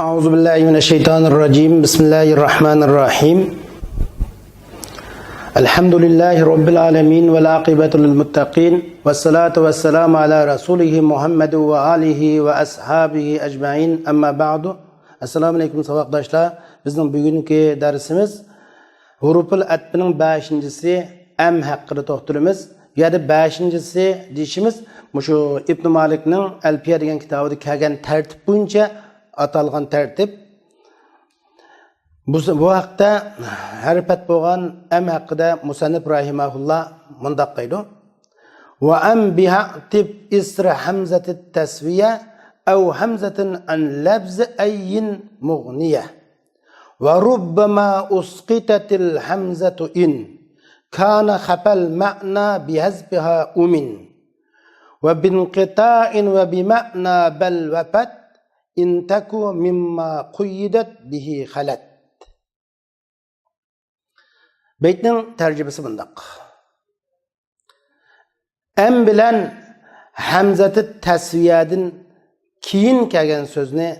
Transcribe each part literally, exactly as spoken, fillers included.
أعوذ بالله من الشيطان الرجيم. بسم الله الرحمن الرحيم. الحمد لله رب العالمين والعاقبة للمتقين والصلاة والسلام على رسوله محمد وآله وأصحابه أجمعين. أما بعد. ئەسسالامۇ ئەلەيكۇم ساۋاقداشلار. بىزنىڭ بۈگۈنكى دەرسىمىز ھۇرۇپۇل ئەتپىنىڭ بەشىنچىسى ئەم ھەققىدە توختىلىمىز. بۇ يەردە بەشىنچىسى دېيىشىمىز مۇشۇ ئىبنى مالىكنىڭ ئەلپىيە دېگەن كىتابىدا كەلگەن تەرتىپ بويىچە ئاتالغان تەرتىپ. بۇ، بۇ ھەقتە ھەرپەت بولغان ئەم ھەققىدە مۇسەننىپ راھىمەھۇللا مۇنداق دەيدۇ: «وأم بها اعتب إثر همزة التسوية أو همزة عن لفظ أي مغنية. وربما أسقطت الهمزة إن كان خفى المعنى بحذفها أمن. وبانقطاع وبمعنى بل وفت إن تك مما قيدت به خلت.» بەيتنىڭ تەرجىمىسى مۇنداق. ئەم بىلەن ھەمزەتى تەسۋىيەدىن كېيىن كەلگەن سۆزنى،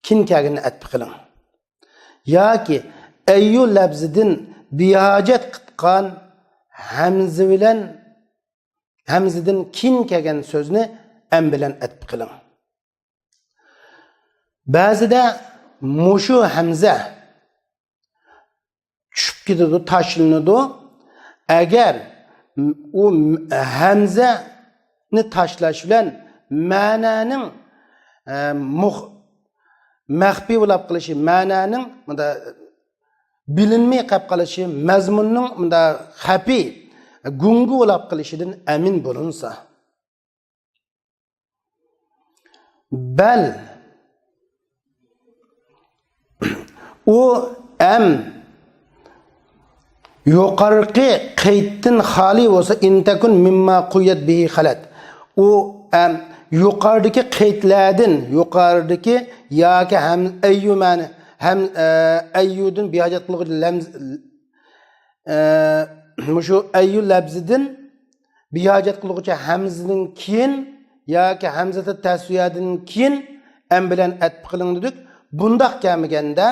كېيىن كەلگىنىنى ئەتپە قىلىڭ. ياكى ئەييۇ لەپزىدىن بىھاجەت قىلغان ھەمزە بىلەن، ھەمزىدىن كېيىن كەلگەن سۆزنى ئەم بىلەن ئەتپە قىلىڭ. بەزىدە مۇشۇ ھەمزە چۈشۈپ كېتىدۇ، تاشلىنىدۇ. ئەگەر ئۇ ھەمزەنى تاشلاش بىلەن مەنانىڭ، ئە، مۇخ-، مەخپىي بولاپ قېلىشى، مەنانىڭ مۇندا بىلىنمەي قېلىپ قېلىشى، مەزمۇننىڭ مۇندا خەپىي، گۇڭگا بولاپ قېلىشىدىن ئەمىن بولۇنسا. بەل. ئۇ ئەم يۇقارقى قەيتتىن خالىي بولسا، إن تك مما قيدت به خلت. ئۇ ئەم يۇقارىدىكى قەيتلەردىن، يۇقارىدىكى ياكى ھەم ئەييۇ مەنى، ھەم، ئە، ئەييۇدىن بىھاجەت قىلغۇچى لەمز-، ئە، مۇشۇ ئەييۇ لەپزىدىن بىھاجەت قىلغۇچى ھەمزىدىن كېيىن ياكى ھەمزىتى تەسۋىيەدىن كېيىن ئەم بىلەن ئەتپە قىلىڭ دېدۇق. بۇنداق كەلمىگەندە،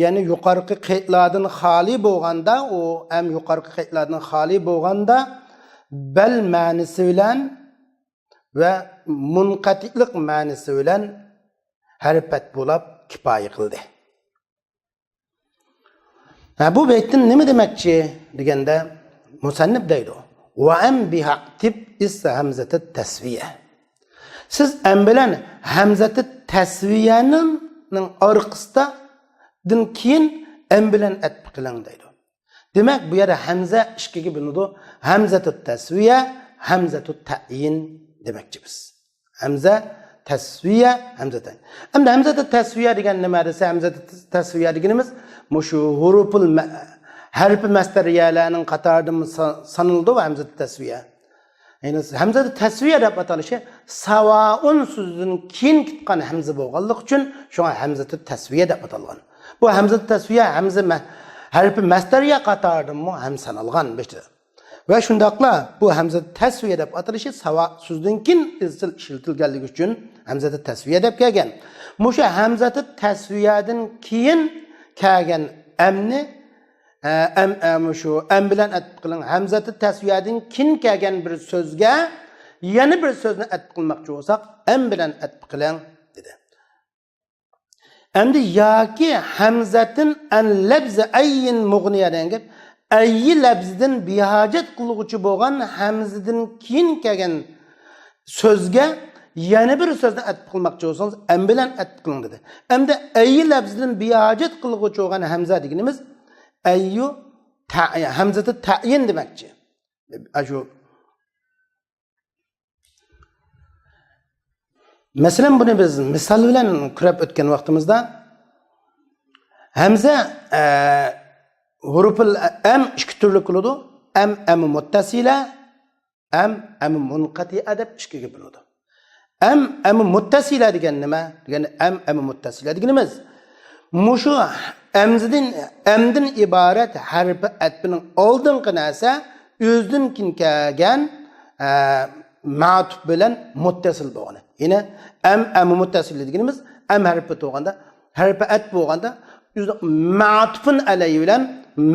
يەنى يۇقارقى قەيتلاردىن خالىي بولغاندا، ئۇ ئەم يۇقارقى قەيتلاردىن خالىي بولغاندا، بەل مەنىسى بىلەن ۋە مۇنقەتىئلىق مەنىسى بىلەن ھەرپەت بولاپ كىپايە قىلدى. ھە، بۇ بەيتتىن نېمە دېمەكچى دېگەندە، مۇسەننىپ دەيدۇ: «ۋە ئەم بىھا تىب ئىس ھەمزەتە تەسۋىيە.» سىز ئەم بىلەن ھەمزەتە تەسۋىيەنىڭ، نىڭ ئارقىسىدا، دىن كېيىن ئەم بىلەن ئەتپە قىلىڭ دەيدۇ. دېمەك، بۇ يەردە ھەمزە ئىككىگە بۆلۈنىدۇ. ھەمزەتۇ تەسۋىيە، ھەمزەتۇ تەئيىن دېمەكچى بىز. ھەمزە تەسۋىيە، ھەمزە تەئيىن. ئەمدى ھەمزەتۇ تەسۋىيە دېگەن نېمە دېسە، ھەمزەتۇ تەسۋىيە دېگىنىمىز مۇشۇ ھۇرۇپۇل مە-، ھەرپى مەستەرىيەلەرنىڭ قاتارىدىمۇ سا-، سانىلىدۇ ھەمزەتۇ تەسۋىيە. يەنى ھەمزەتۇ تەسۋىيە دەپ ئاتىلىشى ساۋائۇن سۆزىدىن كېيىن كېتقان ھەمزە بولغانلىقى ئۈچۈن شۇڭا ھەمزەتۇ تەسۋىيە دەپ ئاتالغان. بۇ ھەمزەتۇ تەسۋىيە ھەمزە مە-، ھەرپى مەستەرىيە قاتارىدىمۇ ھەم سانالغان بىر. ۋە شۇنداقلا بۇ ھەمزە تەسۋىيە دەپ ئاتىلىشى ساۋا سۆزىدىن كېيىن ئىزچىل ئىشلىتىلگەنلىكى ئۈچۈن ھەمزە تەسۋىيە دەپ كەلگەن. مۇشۇ ھەمزە تەسۋىيەدىن كېيىن كەلگەن ئەمنى، ئە، ئەم، ئە، مۇشۇ ئەم بىلەن ئەتپە قىلىڭ. ھەمزە تەسۋىيەدىن كېيىن كەلگەن بىر سۆزگە يەنە بىر سۆزنى ئەتپە قىلماقچى بولساق، ئەم بىلەن ئەتپە قىلىڭ دېدى. ئەمدى ياكى ھەمزەتىن ئەن لەبزە ئەييىن مۇغنىيە دېگەن گەپ، ئەييى لەبزىدىن بىھاجەت قىلغۇچى بولغان ھەمزىدىن كېيىن كەلگەن سۆزگە يەنە بىر سۆزنى ئەتپ قىلماقچى بولسىڭىز، ئەم بىلەن ئەتپ قىلىڭ دېدى. ئەمدى ئەييى لەبزىدىن بىھاجەت قىلغۇچى بولغان ھەمزە دېگىنىمىز ئەييۇ تە-، ھەمزىتى تەئيىن دېمەكچى. ئاشۇ مەسىلەن، بۇنى بىز مىسال بىلەن كۆرۈپ ئۆتكەن ۋاقتىمىزدا، ھەمزە، ئە، ھۇرۇپۇل ئەم ئىككى تۈرلۈك بولىدۇ. ئەم، ئەم مۇتتەسىلە، ئەم، ئەم مۇنقەتىئە دەپ ئىككىگە بۆلىنىدۇ. ئەم، ئەم مۇتتەسىلە دېگەن نېمە؟ دېگەن ئەم، ئەم مۇتتەسىلە دېگىنىمىز، مۇشۇ ئەمزىدىن، ئەمدىن ئىبارەت ھەرپى ئەتپىنىڭ ئالدىنقى نەرسە ئۆزىدىن كېيىن كەلگەن، ئە، مەتۇپ بىلەن مۇتتەسىل بولغىنى. يەنى ئەم، ئەم مۇتتەسىل دېگىنىمىز ئەم ھەرپى بولغاندا، ھەرپى ئەتپ بولغاندا، ئۆزى مەتۇپۇن ئەلەي بىلەن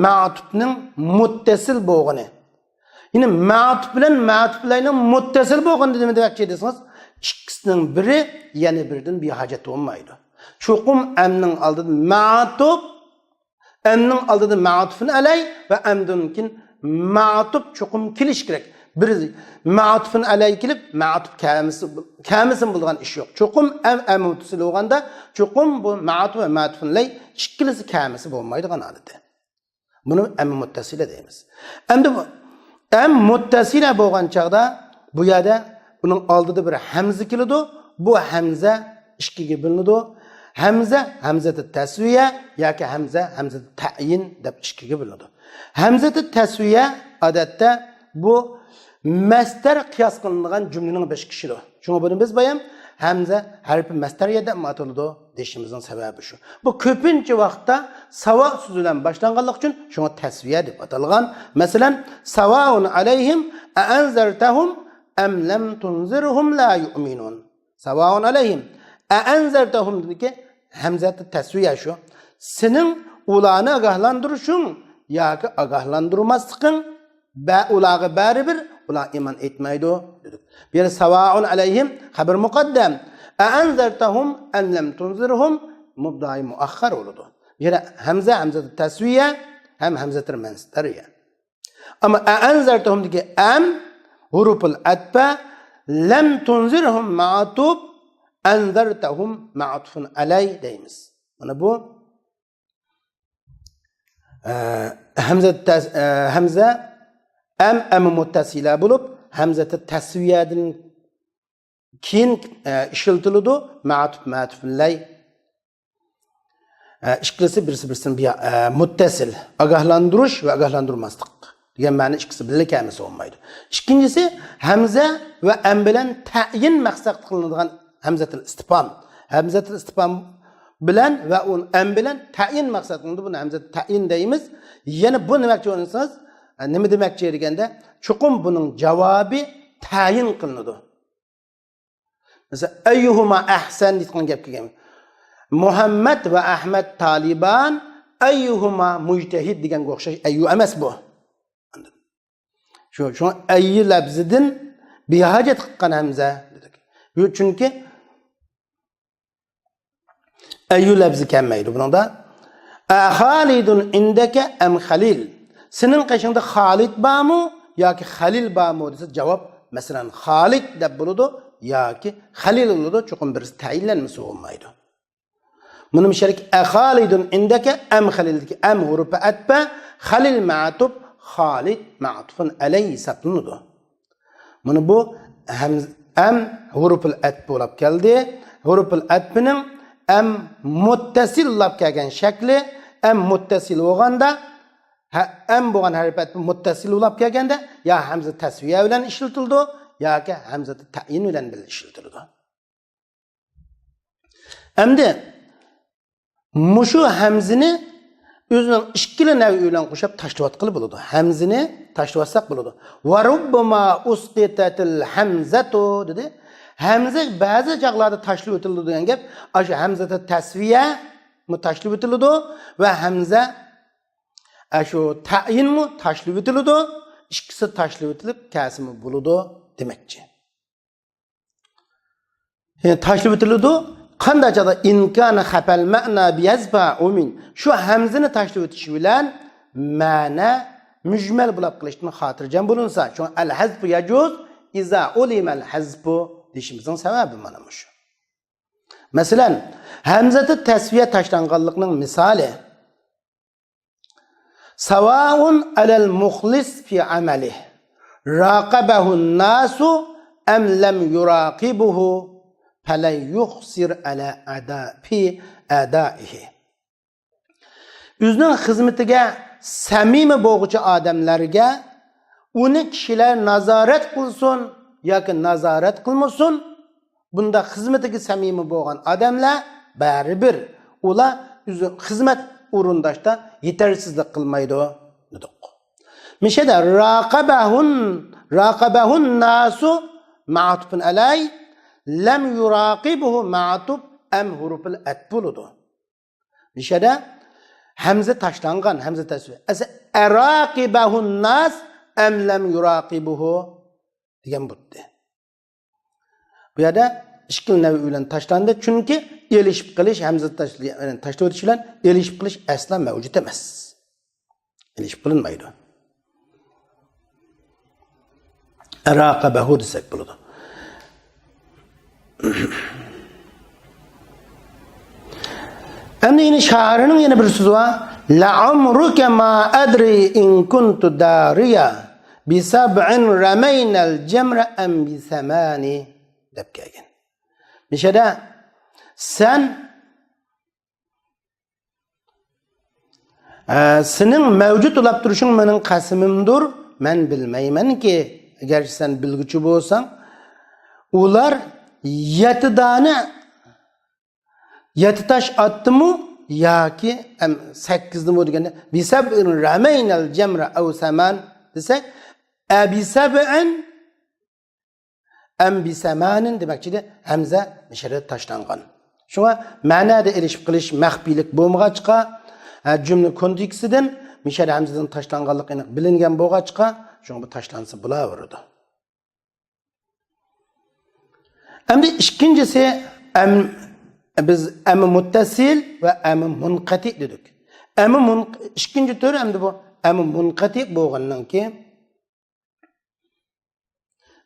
مەتۇپنىڭ مۇتتەسىل بولغىنى. يەنى مەتۇپ بىلەن مەتۇپ ئەلەينىڭ مۇتتەسىل بولغىنى نېمە دېمەكچى دېسىڭىز، ئىككىسىنىڭ بىرى يەنە بىرىدىن بىھاجەت بولمايدۇ. چوقۇم ئەمنىڭ ئالدىدا مەتۇپ، ئەمنىڭ ئالدىدا مەتۇپۇن ئەلەي ۋە ئەمدىن كېيىن مەتۇپ چوقۇم كېلىشى كېرەك. بىر مەتۇپۇن ئەلەي كېلىپ، مەتۇپ كەلمىسە، كەلمىسىمۇ بولىدىغان ئىش يوق. چوقۇم ئەم، ئەم مۇتتەسىل بولغاندا، چوقۇم بۇ مەتۇپ ۋە مەتۇپۇن ئەلەي ئىككىلىسى كەلمىسە بولمايدىغان ھالىتى. بۇنى ئەم مۇتتەسىلە دەيمىز. ئەمدى بۇ ئەم مۇتتەسىلە بولغان چاغدا بۇ يەردە بۇنىڭ ئالدىدا بىر ھەمزە كېلىدۇ. بۇ ھەمزە ئىككىگە بۆلۈنىدۇ. ھەمزە، ھەمزىتى تەسۋىيە ياكى ھەمزە، ھەمزىتى تەئيىن دەپ ئىككىگە بۆلۈنىدۇ. ھەمزىتى تەسۋىيە ئادەتتە بۇ مەستەر قىياس قىلىنىدىغان جۈملىنىڭ بېشى كېلىدۇ. شۇڭا بۇنى بىز بايام ھەمزە ھەرپى مەستەرىيە دەپ ئاتىلىدۇ دېيىشىمىزنىڭ سەۋەبى شۇ. بۇ كۆپىنچە ۋاقىتتا ساۋا سۆزى بىلەن باشلانغانلىقى ئۈچۈن شۇڭا تەسۋىيە دەپ ئاتالغان. مەسىلەن، ساۋائۇن ئەلەيھىم ئەئەنزەرتەھۇم ئەم لەم تۇنزىرھۇم لا يۇئمىنۇن. ساۋائۇن ئەلەيھىم ئەئەنزەرتەھۇم دېدىكى ھەمزەتى تەسۋىيە شۇ. سېنىڭ ئۇلارنى ئاگاھلاندۇرۇشۇڭ ياكى ئاگاھلاندۇرماسلىقىڭ بە-، ئۇلارغا بەرىبىر، ئۇلار ئىمان ئېيتمايدۇ، دېدۇق. بۇ يەردە ساۋائۇن ئەلەيھىم خەبەر مۇقەددەم. ئەئەنزەرتەھۇم ئەم لەم تۇنزىرھۇم مۇبتەدا مۇئەخخەر بولىدۇ. بۇ يەردە ھەمزە، ھەمزەتى تەسۋىيە ھەم ھەمزەتى مەستەرىيە. ئەمما ئەئەنزەرتەھۇمدىكى ئەم ھۇرۇپۇل ئەتپە، لەم تۇنزىرھۇم مەئتۇپ، ئەنزەرتەھۇم مەئتۇفۇن ئەلەي دەيمىز. مانا بۇ ئە، ھەمزە تەس-، ئە، ھەمزە ئەم، ئەم مۇتتەسىلە بولۇپ، ھەمزەتى تەسۋىيەدىن كېيىن، ئە، ئىشلىتىلىدۇ. مەتۇپ، مەتۇپلەي. ئە، ئىككىلىسى بىرسى بىرسىدىن بىيا-، ئە، مۇتتەسىل. ئاگاھلاندۇرۇش ۋە ئاگاھلاندۇرماسلىق دېگەن مەنە ئىككىسى بىللە كەلمىسە بولمايدۇ. ئىككىنچىسى، ھەمزە ۋە ئەم بىلەن تەئيىن مەقسەت قىلىنىدىغان ھەمزەتىل ئىستىپھام. ھەمزەتىل ئىستىپھام بىلەن ۋە ئۇ ئەم بىلەن تەئيىن مەقسەت قىلىنىدۇ. بۇنى ھەمزەتىل تەئيىن دەيمىز. يەنە بۇ نېمە دېمەكچى دېسىڭىز، نېمە دېمەكچى دېگەندە، چوقۇم بۇنىڭ جاۋابى تەئيىن قىلىنىدۇ. مەسىلەن، ئەييۇھۇما ئەھسەن دەيدىغان گەپ كەلگەن. مۇھەممەد ۋە ئەھمەد تالىبان، ئەييۇھۇما مۇجتەھىد دېگەنگە ئوخشاش ئەييۇ ئەمەس بۇ. شۇ، شۇڭا ئەييۇ لەپزىدىن بىھاجەت قىلغان ھەمزە دېدۇق. يو-، چۈنكى ئەييۇ لەپزى كەلمەيدۇ بۇنىڭدا. ئەخالىدۇن ئىندەكە ئەم خەلىل؟ سېنىڭ قېشىڭدا خالىد بارمۇ ياكى خەلىل بارمۇ دېسە، جاۋاب، مەسىلەن، خالىد دەپ بولىدۇ ياكى خەلىل بولىدۇ، چوقۇم بىرسى تەئيىنلەنمىسە بولمايدۇ. مۇنى مۇشەرىك ئەخالىدۇن ئىندەكە ئەم خەلىلدىكى ئەم ھۇرۇپى ئەتپە، خەلىل مەتۇپ، خالىد مەتۇفۇن ئەلەي ھېسابلىنىدۇ. مانا بۇ ھەم-، ئەم ھۇرۇپۇل ئەتپ بولاپ كەلدى. ھۇرۇپۇل ئەتپنىڭ ئەم مۇتتەسىل بولاپ كەلگەن شەكلى، ئەم مۇتتەسىل بولغاندا، ھە، ئەم بولغان ھەرپ ئەتپ مۇتتەسىل بولاپ كەلگەندە، يا ھەمزە تەسۋىيە بىلەن ئىشلىتىلىدۇ، ياكى ھەمزە تەئيىن بىلەن بىللە ئىشلىتىلىدۇ. ئەمدى مۇشۇ ھەمزىنى ئۆزىنىڭ ئىككىلا نەۋئى بىلەن قوشۇپ تاشلىۋاتقىلى بولىدۇ. ھەمزىنى تاشلىۋاتساق بولىدۇ. ۋە رۇببىما ئۇسقىتەتىل ھەمزەتۇ دېدى. ھەمزە بەزى چاغلاردا تاشلىۋېتىلىدۇ دېگەن گەپ. ئاشۇ ھەمزەتە تەسۋىيەمۇ تاشلىۋېتىلىدۇ ۋە ھەمزە، ئاشۇ تەئيىنمۇ تاشلىۋېتىلىدۇ. ئىككىسى تاشلىۋېتىلىپ كەلسىمۇ بولىدۇ دېمەكچى. يەنى تاشلىۋېتىلىدۇ. قانداق چاغدا؟ ئىن كان خەپەل مەنا بىيەزفا ئۇمىن. شۇ ھەمزىنى تاشلىۋېتىش بىلەن مەنە مۈجمەل بولاپ قېلىشتىن خاتىرجەم بولۇنسا. شۇڭا ئەل ھەزفۇ يەجۇز ئىزا ئۇلىمەل ھەزفۇ دېيىشىمىزنىڭ سەۋەبى مانا مۇشۇ. مەسىلەن، ھەمزەتە تەسۋىيە تاشلانغانلىقنىڭ مىسالى. ساۋائۇن ئەلەل مۇخلىس فى ئەمەلىھ، راقەبەھۇن ناسۇ ئەم لەم يۇراقىبۇھۇ، فەلەن يۇخسىر ئەلە ئەدا، فى ئەدائىھى. ئۆزىنىڭ خىزمىتىگە سەمىمىي بولغۇچى ئادەملەرگە ئۇنى كىشىلەر نازارەت قىلسۇن ياكى نازارەت قىلمىسۇن، بۇنداق خىزمىتىگە سەمىمىي بولغان ئادەملەر بەرىبىر ئۇلار ئۆزى خىزمەت ئورۇنداشتا يېتەرسىزلىك قىلمايدۇ دېدۇق. مىشەدە راقەبەھۇن، راقەبەھۇن ناسۇ مەتۇپۇن ئەلەي، لەم يۇراقىبۇھۇ مەتۇپ ئەم ھۇرۇپۇل ئەتپ بولىدۇ. مۇشۇ يەردە ھەمزە تاشلانغان، ھەمزە تەسۋىيە. ئەسلى ئەراقىبەھۇنناس ئەم لەم يۇراقىبۇھۇ دېگەن بولدى. بۇ يەردە ئىشكىل نەۋۋى بىلەن تاشلاندى، چۈنكى ئېلىشىپ قېلىش، ھەمزە تاش-، تاشلىۋېتىش بىلەن ئېلىشىپ قېلىش ئەسلا مەۋجۇت ئەمەس. ئېلىشىپ قېلىنمايدۇ. ئەراقەبەھۇ دېسەك بولىدۇ. ئەمدى يەنە شائىرنىڭ يەنە بىر سۆزى بار. لەئەمرۇكە ما ئەدرى ئىن كۇنتۇ دارىيە بىسەبئىن رەمەينەل جەمرە ئەم بىسەمانى دەپ كەلگەن. مۇشۇ يەردە سەن، ئە، سېنىڭ مەۋجۇت بولاپ تۇرۇشۇڭ مېنىڭ قەسىمىمدۇر. مەن بىلمەيمەنكى، ئەگەر سەن بىلگۈچى بولساڭ، ئۇلار يەتتە دانە، يەتتە تاش ئاتتىمۇ ياكى ئەم-، سەككىزنىمۇ دېگەندە، بىسەبئىن رەمەينەل جەمرە ئەۋ سەمان دېسەك، ئە بىسەبئىن ئەم بىسەمانىن دېمەكچىدى، ھەمزە مىشەدە تاشلانغان. شۇڭا مەنەدە ئېلىشىپ قېلىش مەخپىيلىك بولمىغاچقا، ھە، جۈملە كونتېكستىدىن مىشەدە ھەمزىدىن تاشلانغانلىقى ئېنىق بىلىنگەن بولغاچقا، شۇڭا بۇ تاشلانسا بولاۋېرىدۇ. ئەمدى ئىككىنچىسى، ئەم، بىز ئەم مۇتتەسىل ۋە ئەم مۇنقەتى دېدۇق. ئەم مۇن-، ئىككىنچى تۈر ئەمدى بۇ ئەم مۇنقەتى بولغاندىن كېيىن،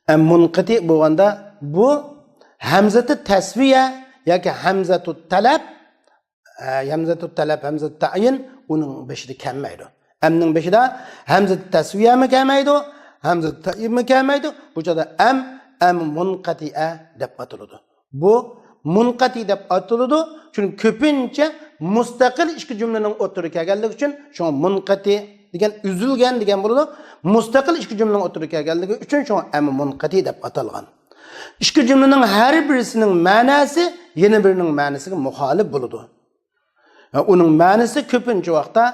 ئەم مۇنقەتى بولغاندا بۇ ھەمزىتۇ تەسۋىيە ياكى ھەمزىتۇ تەلەپ، ئە، ھەمزىتۇ تەلەپ، ھەمزىتۇ تەئيىن ئۇنىڭ بېشىدا كەلمەيدۇ. ئەمنىڭ بېشىدا ھەمزىتۇ تەسۋىيەمۇ كەلمەيدۇ، ھەمزىتۇ تەئيىنمۇ كەلمەيدۇ. بۇ چاغدا ئەم، ئەم مۇنقەتىئە دەپ ئاتىلىدۇ. بۇ مۇنقەتى دەپ ئاتىلىدۇ. چۈنكى كۆپىنچە مۇستەقىل ئىككى جۈملىنىڭ ئوتتۇرىغا كەلگەنلىكى ئۈچۈن شۇڭا مۇنقەتى دېگەن ئۈزۈلگەن دېگەن بولىدۇ. مۇستەقىل ئىككى جۈملىنىڭ ئوتتۇرىغا كەلگەنلىكى ئۈچۈن شۇڭا ئەم مۇنقەتى دەپ ئاتالغان. ئىككى جۈملىنىڭ ھەر بىرسىنىڭ مەناسى يەنە بىرىنىڭ مەنىسىگە مۇخالىپ بولىدۇ. ئۇنىڭ مەنىسى كۆپىنچە ۋاقىتتا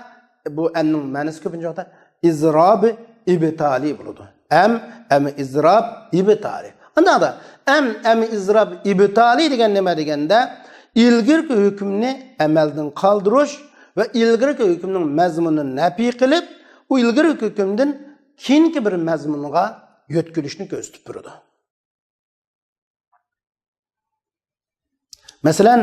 بۇ ئەمنىڭ مەنىسى كۆپىنچە ۋاقىتتا ئىزراب ئىبتالى بولىدۇ. ئەم، ئەم ئىزراب ئىبتالى. ئانداقتا ئەم، ئەم ئىزراب ئىبتالى دېگەن نېمە دېگەندە، ئىلگىرىكى ھۆكۈمنى ئەمەلدىن قالدۇرۇش ۋە ئىلگىرىكى ھۆكۈمنىڭ مەزمۇنىنى نەپىي قىلىپ، ئۇ ئىلگىرىكى ھۆكۈمدىن كېيىنكى بىر مەزمۇنغا يۆتكىلىشنى كۆرسىتىپ بېرىدۇ. مەسىلەن،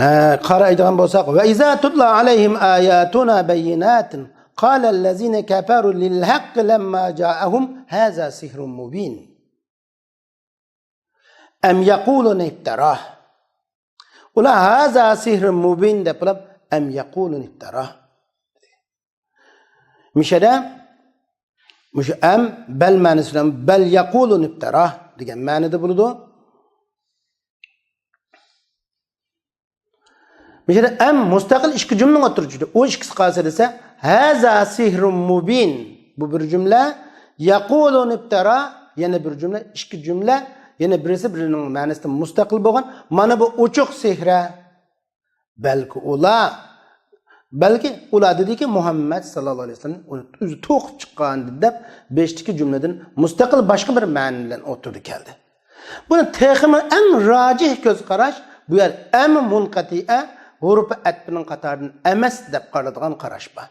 ئە، قارايدىغان بولساق، وَإِذَا تُتْلَى عَلَيْهِمْ آيَاتُنَا بَيِّنَاتٍ قَالَ الَّذِينَ كَفَرُوا لِلْحَقِّ لَمَّا جَاءَهُمْ هَذَا سِحْرٌ مُّبِينٌ أَمْ يَقُولُونَ افْتَرَاهُ. ئۇلار هَذَا سِحْرٌ مُّبِينٌ دەپ بولۇپ، أَمْ يَقُولُونَ افْتَرَاهُ. مۇشۇ يەردە مۇشۇ ئەم بەل مەنىسى بىلەن بەل يەقۇلۇن ئىپتەرا دېگەن مەنىدە بولىدۇ. مۇشۇ يەردە ئەم مۇستەقىل ئىككى جۈملىنىڭ ئوتتۇرىسىدا. ئۇ ئىككىسى قالسا دېسە، ھەزا سىھرۇن مۇبىن، بۇ بىر جۈملە، يەقۇلۇن ئىپتەرا، يەنە بىر جۈملە، ئىككى جۈملە، يەنە بىرسى بىرىنىڭ مەنىسىدىن مۇستەقىل بولغان، مانا بۇ ئوچۇق سېھرە. بەلكى ئۇلار، بەلكى ئۇلار دېدىكى، مۇھەممەد ساللاللاھۇ ئەلەيھى ۋەسەللەم ئۇنى ئۆزى توقۇپ چىققان دەپ، بېشىدىكى جۈملىدىن مۇستەقىل باشقا بىر مەنە بىلەن ئوتتۇرىدا كەلدى. بۇنى تېخىمۇ ئەڭ راجىھ كۆز قاراش، بۇ يەر ئەم مۇنقەتىئە ھۇرۇپى ئەتپىنىڭ قاتارىدىن ئەمەس دەپ قارىدىغان قاراش بار.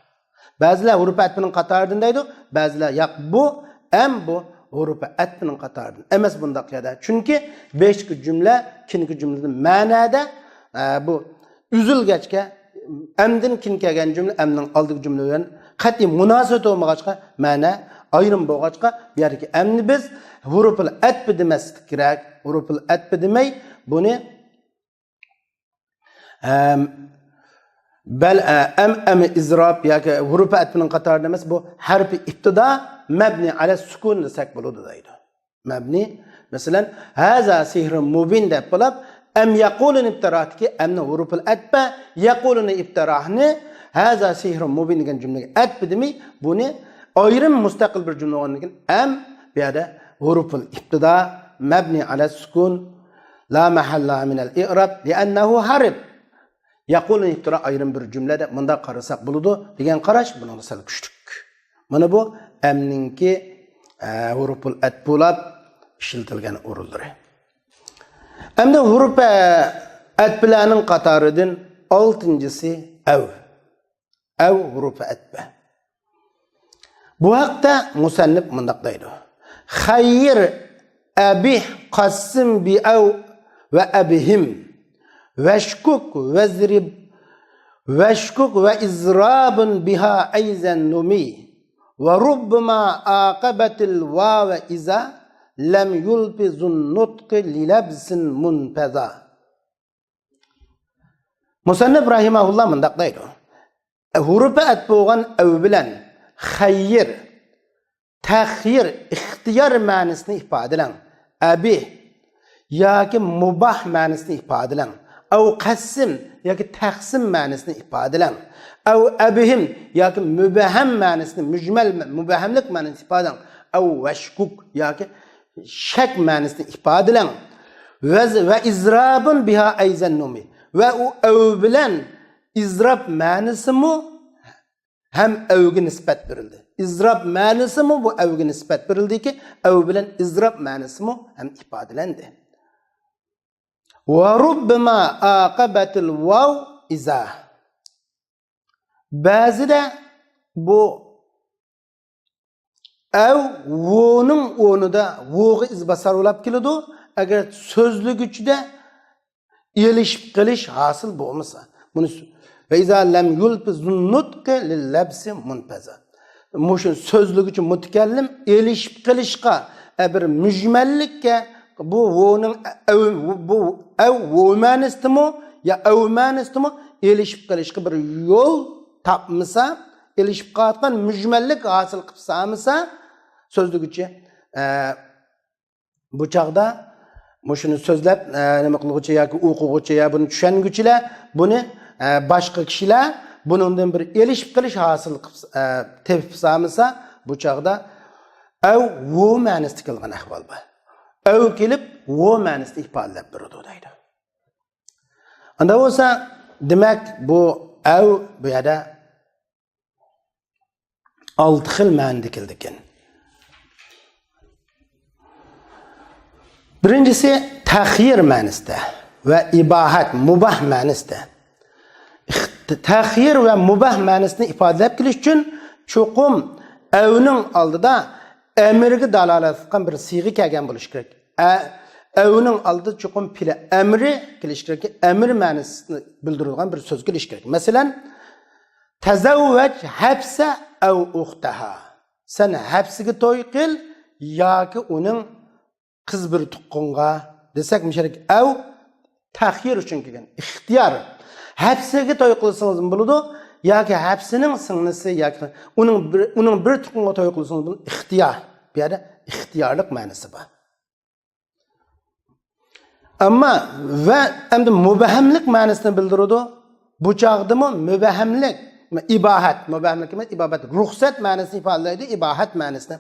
بەزىلەر ھۇرۇپى ئەتپىنىڭ قاتارىدىن دەيدۇ، بەزىلەر ياق، بۇ ئەم بۇ ھۇرۇپى ئەتپىنىڭ قاتارىدىن ئەمەس بۇنداق يەردە. چۈنكى بېشىدىكى جۈملە، كېيىنكى جۈملىدىن مەنەدە، ئە، بۇ ئۈزۈلگەچكە، ئەمدىن كېيىن كەلگەن جۈملە ئەمنىڭ ئالدىدىكى جۈملە بىلەن قەتئىي مۇناسىۋىتى بولمىغاچقا، مەنە ئايرىم بولغاچقا، بۇ يەردىكى ئەمنى بىز ھۇرۇپۇل ئەتپى دېمەسلىك كېرەك. ھۇرۇپۇل ئەتپى دېمەي، بۇنى ئەم، بەل، ئە، ئەم، ئەم ئىزراپ ياكى ھۇرۇپى ئەتپىنىڭ قاتارىدا ئەمەس، بۇ ھەرپى ئىپتىدا مەبنى ئەلە سۈكۇن دېسەك بولىدۇ دەيدۇ. مەبنى، مەسىلەن، ھەزا سىھرۇن مۇبىن دەپ بولۇپ، ئەم يەقۇلۇن ئىپتىرادىكى ئەمنى ھۇرۇپۇل ئەتپە، يەقۇلۇن ئىپتىراھنى ھەزا سىھرۇن مۇبىن دېگەن جۈملىگە ئەتپە دېمەي، بۇنى ئايرىم مۇستەقىل بىر جۈملە بولغاندىن كېيىن ئەم بۇ يەردە ھۇرۇپۇل ئىپتىدا مەبنى ئەلە سۈكۇن لا مەھەللە مىنەل ئىئراب لىئەننەھۇ ھەرپ. يەقۇلۇن ئىپتىرا ئايرىم بىر جۈملە دەپ مۇنداق قارىساق بولىدۇ دېگەن قاراش بۇنىڭدا سەل كۈچلۈك. مانا بۇ ئەمنىڭكى، ئە، ھۇرۇپۇل ئەتپ بولاپ ئىشلىتىلگەن ئورۇنلىرى. ئەمدى ھۇرۇپە ئەتپىلەرنىڭ قاتارىدىن ئالتىنچىسى ئەۋ. ئەۋ ھۇرۇپە ئەتپە. بۇ ھەقتە مۇسەننىپ مۇنداق دەيدۇ: خەير، ئەبىھ، قەسسىم بىئەۋ ۋە ئەبىھىم، ۋەشكۇك، ۋەزرىب، ۋەشكۇك ۋە ئىزرابۇن بىھا ئەيزەن نۇمى، ۋە رۇببىما ئاقەبەتىل ۋاۋە ئىزا لەم يۇلپىزۇن نۇتقى لىلەبسىن مۇنپەزا. مۇسەننىپ رەھىمەھۇللا مۇنداق دەيدۇ: ھۇرۇپى ئەتپ بولغان ئەۋ بىلەن خەير، تەخيىر، ئىختىيار مەنىسىنى ئىپادىلەڭ. ئەبىھ ياكى مۇباھ مەنىسىنى ئىپادىلەڭ. ئەۋ قەسسىم ياكى تەقسىم مەنىسىنى ئىپادىلەڭ. ئەۋ ئەبىھىم ياكى مۇبھەم مەنىسىنى، مۇجمەل مە-، مۇبھەملىك مەنىسىنى ئىپادىلەڭ. ئەۋ ۋەشكۇك ياكى شەك مەنىسىنى ئىپادىلەڭ. ۋەز-، ۋە ئىزرابۇن بىھا ئەيزەن نۇمى. ۋە ئۇ ئەۋ بىلەن ئىزراب مەنىسىمۇ ھەم ئەۋگە نىسبەت بېرىلدى. ئىزراب مەنىسىمۇ بۇ ئەۋگە نىسبەت بېرىلدىكى، ئەۋ بىلەن ئىزراب مەنىسىمۇ ھەم ئىپادىلەندى. ۋە رۇببىما ئاقەبەتىل ۋاۋ ئىزا. بەزىدە بۇ ئەۋ ۋونىڭ ئورنىدا ۋوغا ئىزباسار بولاپ كېلىدۇ. ئەگەر سۆزلىگۈچىدە ئېلىشىپ قېلىش ھاسىل بولمىسا. بۇنى سۆ-، ۋە ئىزا لەم يۇلپىزۇن نۇتقى لىللەبسى مۇنپەزا. مۇشۇ سۆزلىگۈچى مۇتەكەللىم ئېلىشىپ قېلىشقا، ئە، بىر مۈجمەللىككە، بۇ ۋونىڭ ئەۋ، بۇ ئەۋ ۋو مەنىسىدىمۇ يا ئەۋ مەنىسىدىمۇ ئېلىشىپ قېلىشقا بىر يول تاپمىسا، ئېلىشىپ قالغان مۈجمەللىك ھاسىل قىلىپ سالمىسا، سۆزلىگۈچى، ئە، بۇ چاغدا مۇشۇنى سۆزلەپ، ئە، نېمە قىلغۇچى ياكى ئوقۇغۇچى يا بۇنى چۈشەنگۈچىلەر، بۇنى، ئە، باشقا كىشىلەر بۇنىڭدىن بىر ئېلىشىپ قېلىش ھاسىل قىلىپ، ئە، تېپىپ سالمىسا، بۇ چاغدا ئەۋ ۋو مەنىسىدە كەلگەن ئەھۋال بار. ئەۋ كېلىپ ۋو مەنىسىنى ئىپادىلەپ بېرىدۇ دەيدۇ. ئاندا بولسا، دېمەك، بۇ ئەۋ بۇ يەردە ئالتە خىل مەنىدە كېلىدىكەن. بىرىنچىسى تەخيىر مەنىسىدە ۋە ئىباھەت، مۇباھ مەنىسىدە. ئىخت-، تەخيىر ۋە مۇباھ مەنىسىنى ئىپادىلەپ كېلىش ئۈچۈن چوقۇم ئەۋنىڭ ئالدىدا ئەمىرگە دالالەت قىلغان بىر سىيغە كەلگەن بولۇشى كېرەك. ئە-، ئەۋنىڭ ئالدىدا چوقۇم پېئلى ئەمرى كېلىشى كېرەك، ئەمىر مەنىسىنى بىلدۈرىدىغان بىر سۆز كېلىشى كېرەك. مەسىلەن، تەزەۋۋەج ھەپسە ئەۋ ئۇختەھا. سەن ھەپسىگە توي قىل ياكى ئۇنىڭ قىز بىر تۇغقىنىغا دېسەك، مۇشۇ يەردىكى ئەۋ تەخيىر ئۈچۈن كەلگەن، ئىختىيار. ھەپسىگە توي قىلسىڭىزمۇ بولىدۇ، ياكى ھەپسىنىڭ سىڭلىسى ياكى ئۇنىڭ بىر، ئۇنىڭ بىر تۇغقىنىغا توي قىلسىڭىز بولىدۇ، ئىختىيار. بۇ يەردە ئىختىيارلىق مەنىسى بار. ئەمما ۋە ئەمدى مۇبەھەملىك مەنىسىنى بىلدۈرىدۇ. بۇ چاغدىمۇ مۇبەھەملىك، ئىباھەت، مۇبەھەملىك ئەمەس، ئىباھەت، رۇخسەت مەنىسىنى ئىپادىلەيدۇ، ئىباھەت مەنىسىنى.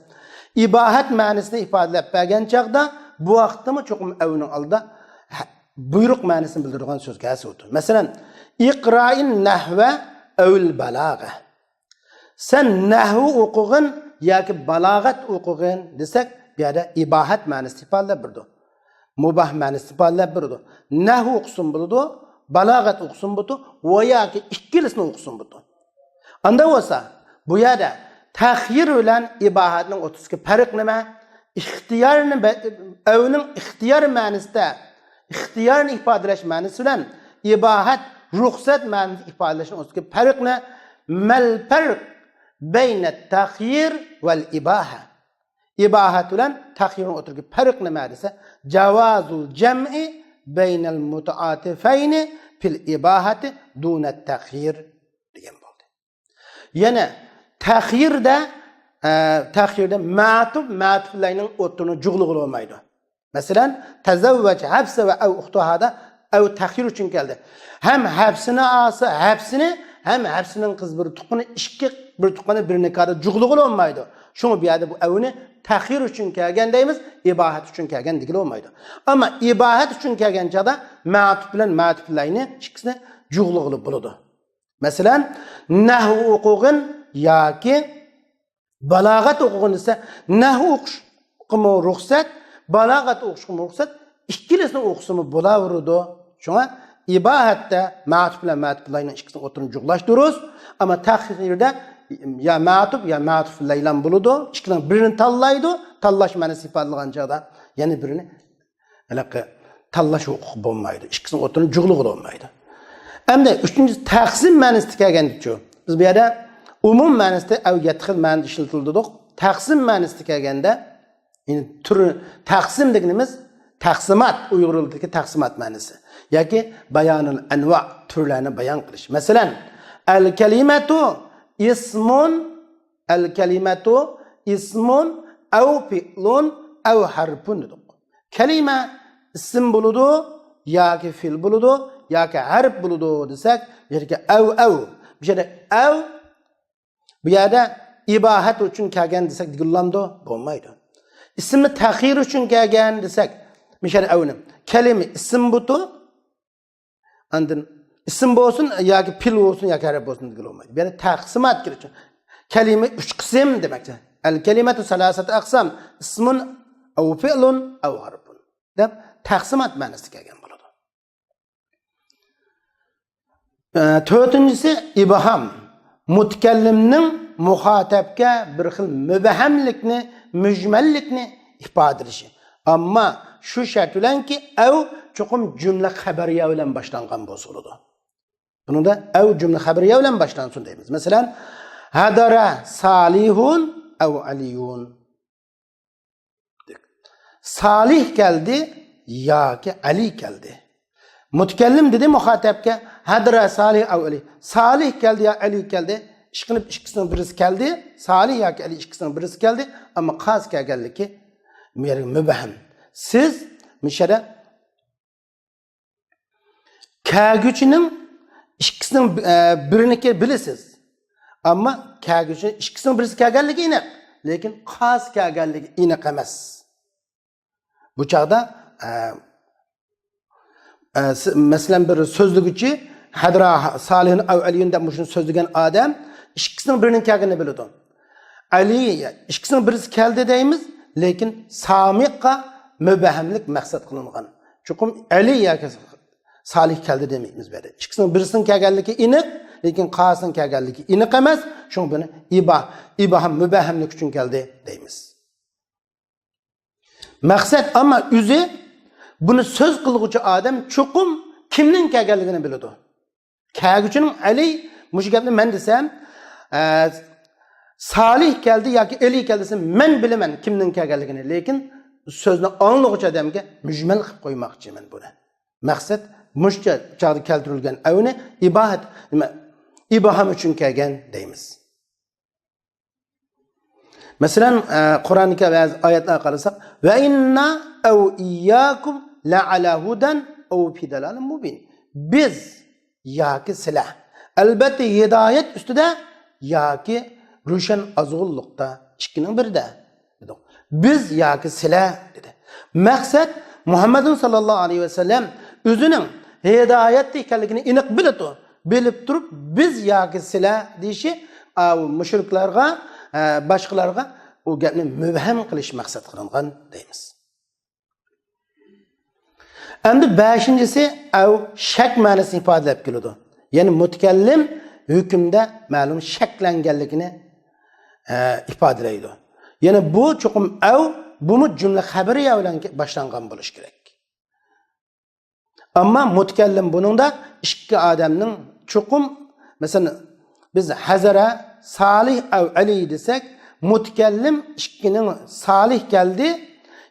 ئىباھەت مەنىسىنى ئىپادىلەپ بەرگەن چاغدا بۇ ۋاقىتتىمۇ چوقۇم ئەۋنىڭ ئالدىدا ھە، بۇيرۇق مەنىسىنى بىلدۈرىدىغان سۆز كەلسە بولىدۇ. مەسىلەن، ئىقرائىن نەھۋە ئەۋل بالاغە. سەن نەھۋ ئوقۇغىن ياكى بالاغەت ئوقۇغىن دېسەك، بۇ يەردە ئىباھەت مەنىسىنى ئىپادىلەپ بېرىدۇ. مۇباھ مەنىسىنى ئىپادىلەپ بېرىدۇ. نەھۋ ئوقۇسۇن بولىدۇ، بالاغەت ئوقۇسۇن بولىدۇ، ۋە ياكى ئىككىلىسىنى ئوقۇسۇن بولىدۇ. ئاندا بولسا، بۇ يەردە تەخيىر بىلەن ئىباھەتنىڭ ئوتتۇرىسىدىكى پەرق نېمە؟ ئىختىيارنى بە-، ئەۋنىڭ ئىختىيار مەنىسىدە، ئىختىيارنى ئىپادىلەش مەنىسى بىلەن ئىباھەت، رۇخسەت مەنىسىنى ئىپادىلەشنىڭ ئوتتۇرىسىدىكى پەرق نە؟ مەل پەرق بەينە تەخيىر ۋەل ئىباھە. ئىباھەت بىلەن تەخيىرنىڭ ئوتتۇرىدىكى پەرق نېمە دېسە، جاۋازۇل جەمئى بەينەل مۇتائاتىفەينى پىل ئىباھەتى دۇنەت تەخيىر دېگەن بولدى. يەنە تەخيىردە، ئە، تەخيىردە مەتۇپ، مەتۇپلەرنىڭ ئوتتۇرىنى جۇغلىغىلى بولمايدۇ. مەسىلەن، تەزەۋۋەج ھەپسە ۋە ئەۋ ئۇختۇھادا ئەۋ تەخيىر ئۈچۈن كەلدى. ھەم ھەپسىنى ئالسا، ھەپسىنى، ھەم ھەپسىنىڭ قىز بىر تۇغقىنى، ئىككى بىر تۇغقىنى بىر نىكاھدا جۇغلىغىلى بولمايدۇ. شۇڭا بۇ يەردە بۇ ئەۋنى تەخيىر ئۈچۈن كەلگەن دەيمىز، ئىباھەت ئۈچۈن كەلگەن دېگىلى بولمايدۇ. ئەمما ئىباھەت ئۈچۈن كەلگەن چاغدا مەتۇپ بىلەن مەتۇپلەينى ئىككىسىنى جۇغلىغىلى بولىدۇ. مەسىلەن، نەھۋ ئوقۇغىن ياكى بالاغەت ئوقۇغىن دېسە، نەھۋ ئوقۇشقىمۇ رۇخسەت، بالاغەت ئوقۇشقىمۇ رۇخسەت، ئىككىلىسىنى ئوقۇسىمۇ بولاۋېرىدۇ. شۇڭا ئىباھەتتە مەتۇپ بىلەن مەتۇپ لەيلان ئىككىسىنى ئوتتۇرىنى جۇغلاشتۇرۇرۇز. ئەمما تەخيىردە يا مەتۇپ، يا مەتۇپ لەيلان بولىدۇ. ئىككىنىڭ بىرىنى تاللايدۇ. تاللاش مەنىسى ئىپادىلىگەن چاغدا يەنە بىرىنى ھېلىقى تاللاش ھوقۇقى بولمايدۇ. ئىككىسىنىڭ ئوتتۇرىنى جۇغلىغىلى بولمايدۇ. ئەمدى ئۈچىنچىسى تەقسىم مەنىسىدە كەلگەندىچۇ؟ بىز بۇ يەردە ئومۇم مەنىسىدە ئەۋ يەتتە خىل مەنىدە ئىشلىتىلدى دېدۇق. تەقسىم مەنىسىدە كەلگەندە، يەنى تۈر، تەقسىم دېگىنىمىز تەقسىمات، ئۇيغۇر تىلىدىكى تەقسىمات مەنىسى. ياكى بايانۇل ئەنۋا، تۈرلەرنى بايان قىلىش. مەسىلەن، ئەل كەلىمەتۇ ئىسمۇن، ئەل كەلىمەتۇ ئىسمۇن ئەۋ فىئلۇن ئەۋ ھەرپۇن دېدۇق. كەلىمە ئىسىم بولىدۇ، ياكى فېئىل بولىدۇ، ياكى ھەرپ بولىدۇ دېسەك، بۇ يەردىكى ئەۋ، ئەۋ. بۇ يەردە ئەۋ، بۇ يەردە ئىباھەت ئۈچۈن كەلگەن دېسەك دېگىلىمدۇ؟ بولمايدۇ. ئىسمى تەخيىر ئۈچۈن كەلگەن دېسەك، مىشەل ئەۋنى. كەلىمە ئىسىم بۇتۇ، ئاندىن ئىسىم بولسۇن ياكى پېئىل بولسۇن ياكى ھەرپ بولسۇن دېگىلى بولمايدۇ. بۇ يەردە تەقسىمات كىرىدۇ. كەلىمە ئۈچ قىسىم دېمەكچى. ئەل كەلىمەتۇ سەلاسەتۇ ئەقسام، ئىسمۇن ئەۋ فېئلۇن ئەۋ ھەرپۇن دەپ تەقسىمات مەنىسىدە كەلگەن بولىدۇ. ئە، تۆتىنچىسى ئىبھام. مۇتەكەللىمنىڭ مۇخاتەپكە بىر خىل مۇبھەملىكنى، مۇجمەللىكنى ئىپادىلىشى. ئەمما شۇ شەرت بىلەنكى، ئەۋ چوقۇم جۈملە خەبەرىيە بىلەن باشلانغان بولسا بولىدۇ. بۇنىڭدا ئەۋ جۈملە خەبەرىيە بىلەن باشلانسۇن دەيمىز. مەسىلەن، ھەدەرە سالىھۇن ئەۋ ئەلىيۇن. سالىھ كەلدى ياكى ئەلى كەلدى. مۇتەكەللىم دېدى مۇخاتەپكە، ھەدەرە سالىھ ئەۋ ئەلى. سالىھ كەلدى يا ئەلى كەلدى. ئىشقىلىپ ئىككىسىنىڭ بىرسى كەلدى. سالىھ ياكى ئەلى ئىككىسىنىڭ بىرسى كەلدى. ئەمما قايسى كەلگەنلىكى مۇبھەم. سىز مۇشەدە كەلگۈچىنىڭ ئىككىسىنىڭ، ئە، بىرىنىكى بىلىسىز. ئەمما كەلگۈچى ئىككىسىنىڭ بىرسى كەلگەنلىكى ئېنىق، لېكىن قايسى كەلگەنلىكى ئېنىق ئەمەس. بۇ چاغدا، ئە، ئە، س-، مەسىلەن، بىر سۆزلىگۈچى ھەدرا سالىھۇن ئەۋ ئەلىيۇن دەپ مۇشۇنى سۆزلىگەن ئادەم ئىككىسىنىڭ بىرىنىڭ كەلگىنىنى بىلىدۇ. ئەلى، ئىككىسىنىڭ بىرسى كەلدى دەيمىز، لېكىن سامىققا مۇبھەملىك مەقسەت قىلىنغان. چوقۇم ئەلى ياكى سالىھ كەلدى دېمەيمىز بۇ يەردە. ئىككىسىنىڭ بىرسىنىڭ كەلگەنلىكى ئېنىق، لېكىن قايسىنىڭ كەلگەنلىكى ئېنىق ئەمەس. شۇڭا بۇنى ئىبا-، ئىبھام، مۇبھەملىك ئۈچۈن كەلدى دەيمىز. مەقسەت، ئەمما ئۆزى بۇنى سۆز قىلغۇچى ئادەم چوقۇم كىمنىڭ كەلگەنلىكىنى بىلىدۇ. كەلگۈچىنىڭ ئەلى، مۇشۇ گەپنى مەن دېسەم، ئە، سالىھ كەلدى ياكى ئەلى كەلدى دېسە، مەن بىلىمەن كىمنىڭ كەلگەنلىكىنى، لېكىن سۆزنى ئاڭلىغۇچى ئادەمگە مۈجمەل قىلىپ قويماقچىمەن بۇنى. مەقسەت، مۇشۇ چاغدا كەلتۈرۈلگەن ئەۋنى ئىباھەت، نېمە، ئىبھام ئۈچۈن كەلگەن دەيمىز. مەسىلەن، ئە، قۇرئاندىكى بەزى ئايەتلەرگە قارىساق، ۋە ئىننا ئەۋ ئىيياكۇم لەئەلا ھۇدەن ئەۋ فى دالالىن مۇبىن. بىز ياكى سىلە، ئەلبەتتە، ھىدايەت ئۈستىدە ياكى روشەن ئازغۇنلۇقتا، ئىككىنىڭ بىرىدە دېدۇق. بىز ياكى سىلە دېدى. مەقسەت، مۇھەممەدۇن ساللاللاھۇ ئەلەيھى ۋەسەللەم ئۆزىنىڭ ھىدايەتتە ئىكەنلىكىنى ئېنىق بىلىدۇ. بىلىپ تۇرۇپ، بىز ياكى سىلە دېيىشى، ئا، مۇشرىكلارغا، ئە، باشقىلارغا ئۇ گەپنى مۇبھەم قىلىش مەقسەت قىلىنغان دەيمىز. ئەمدى بەشىنچىسى، ئەۋ شەك مەنىسىنى ئىپادىلەپ كېلىدۇ. يەنى مۇتەكەللىم ھۆكۈمدە مەلۇم شەكلەنگەنلىكىنى، ئە، ئىپادىلەيدۇ. يەنى بۇ چوقۇم ئەۋ، بۇمۇ جۈملە خەبىرىيە بىلەن باشلانغان بولۇشى كېرەك. ئەمما مۇتەكەللىم بۇنىڭدا ئىككى ئادەمنىڭ چوقۇم، مەسىلەن، بىز ھەزەرە سالىھ ئەۋ ئەلى دېسەك، مۇتەكەللىم ئىككىنىڭ سالىھ كەلدى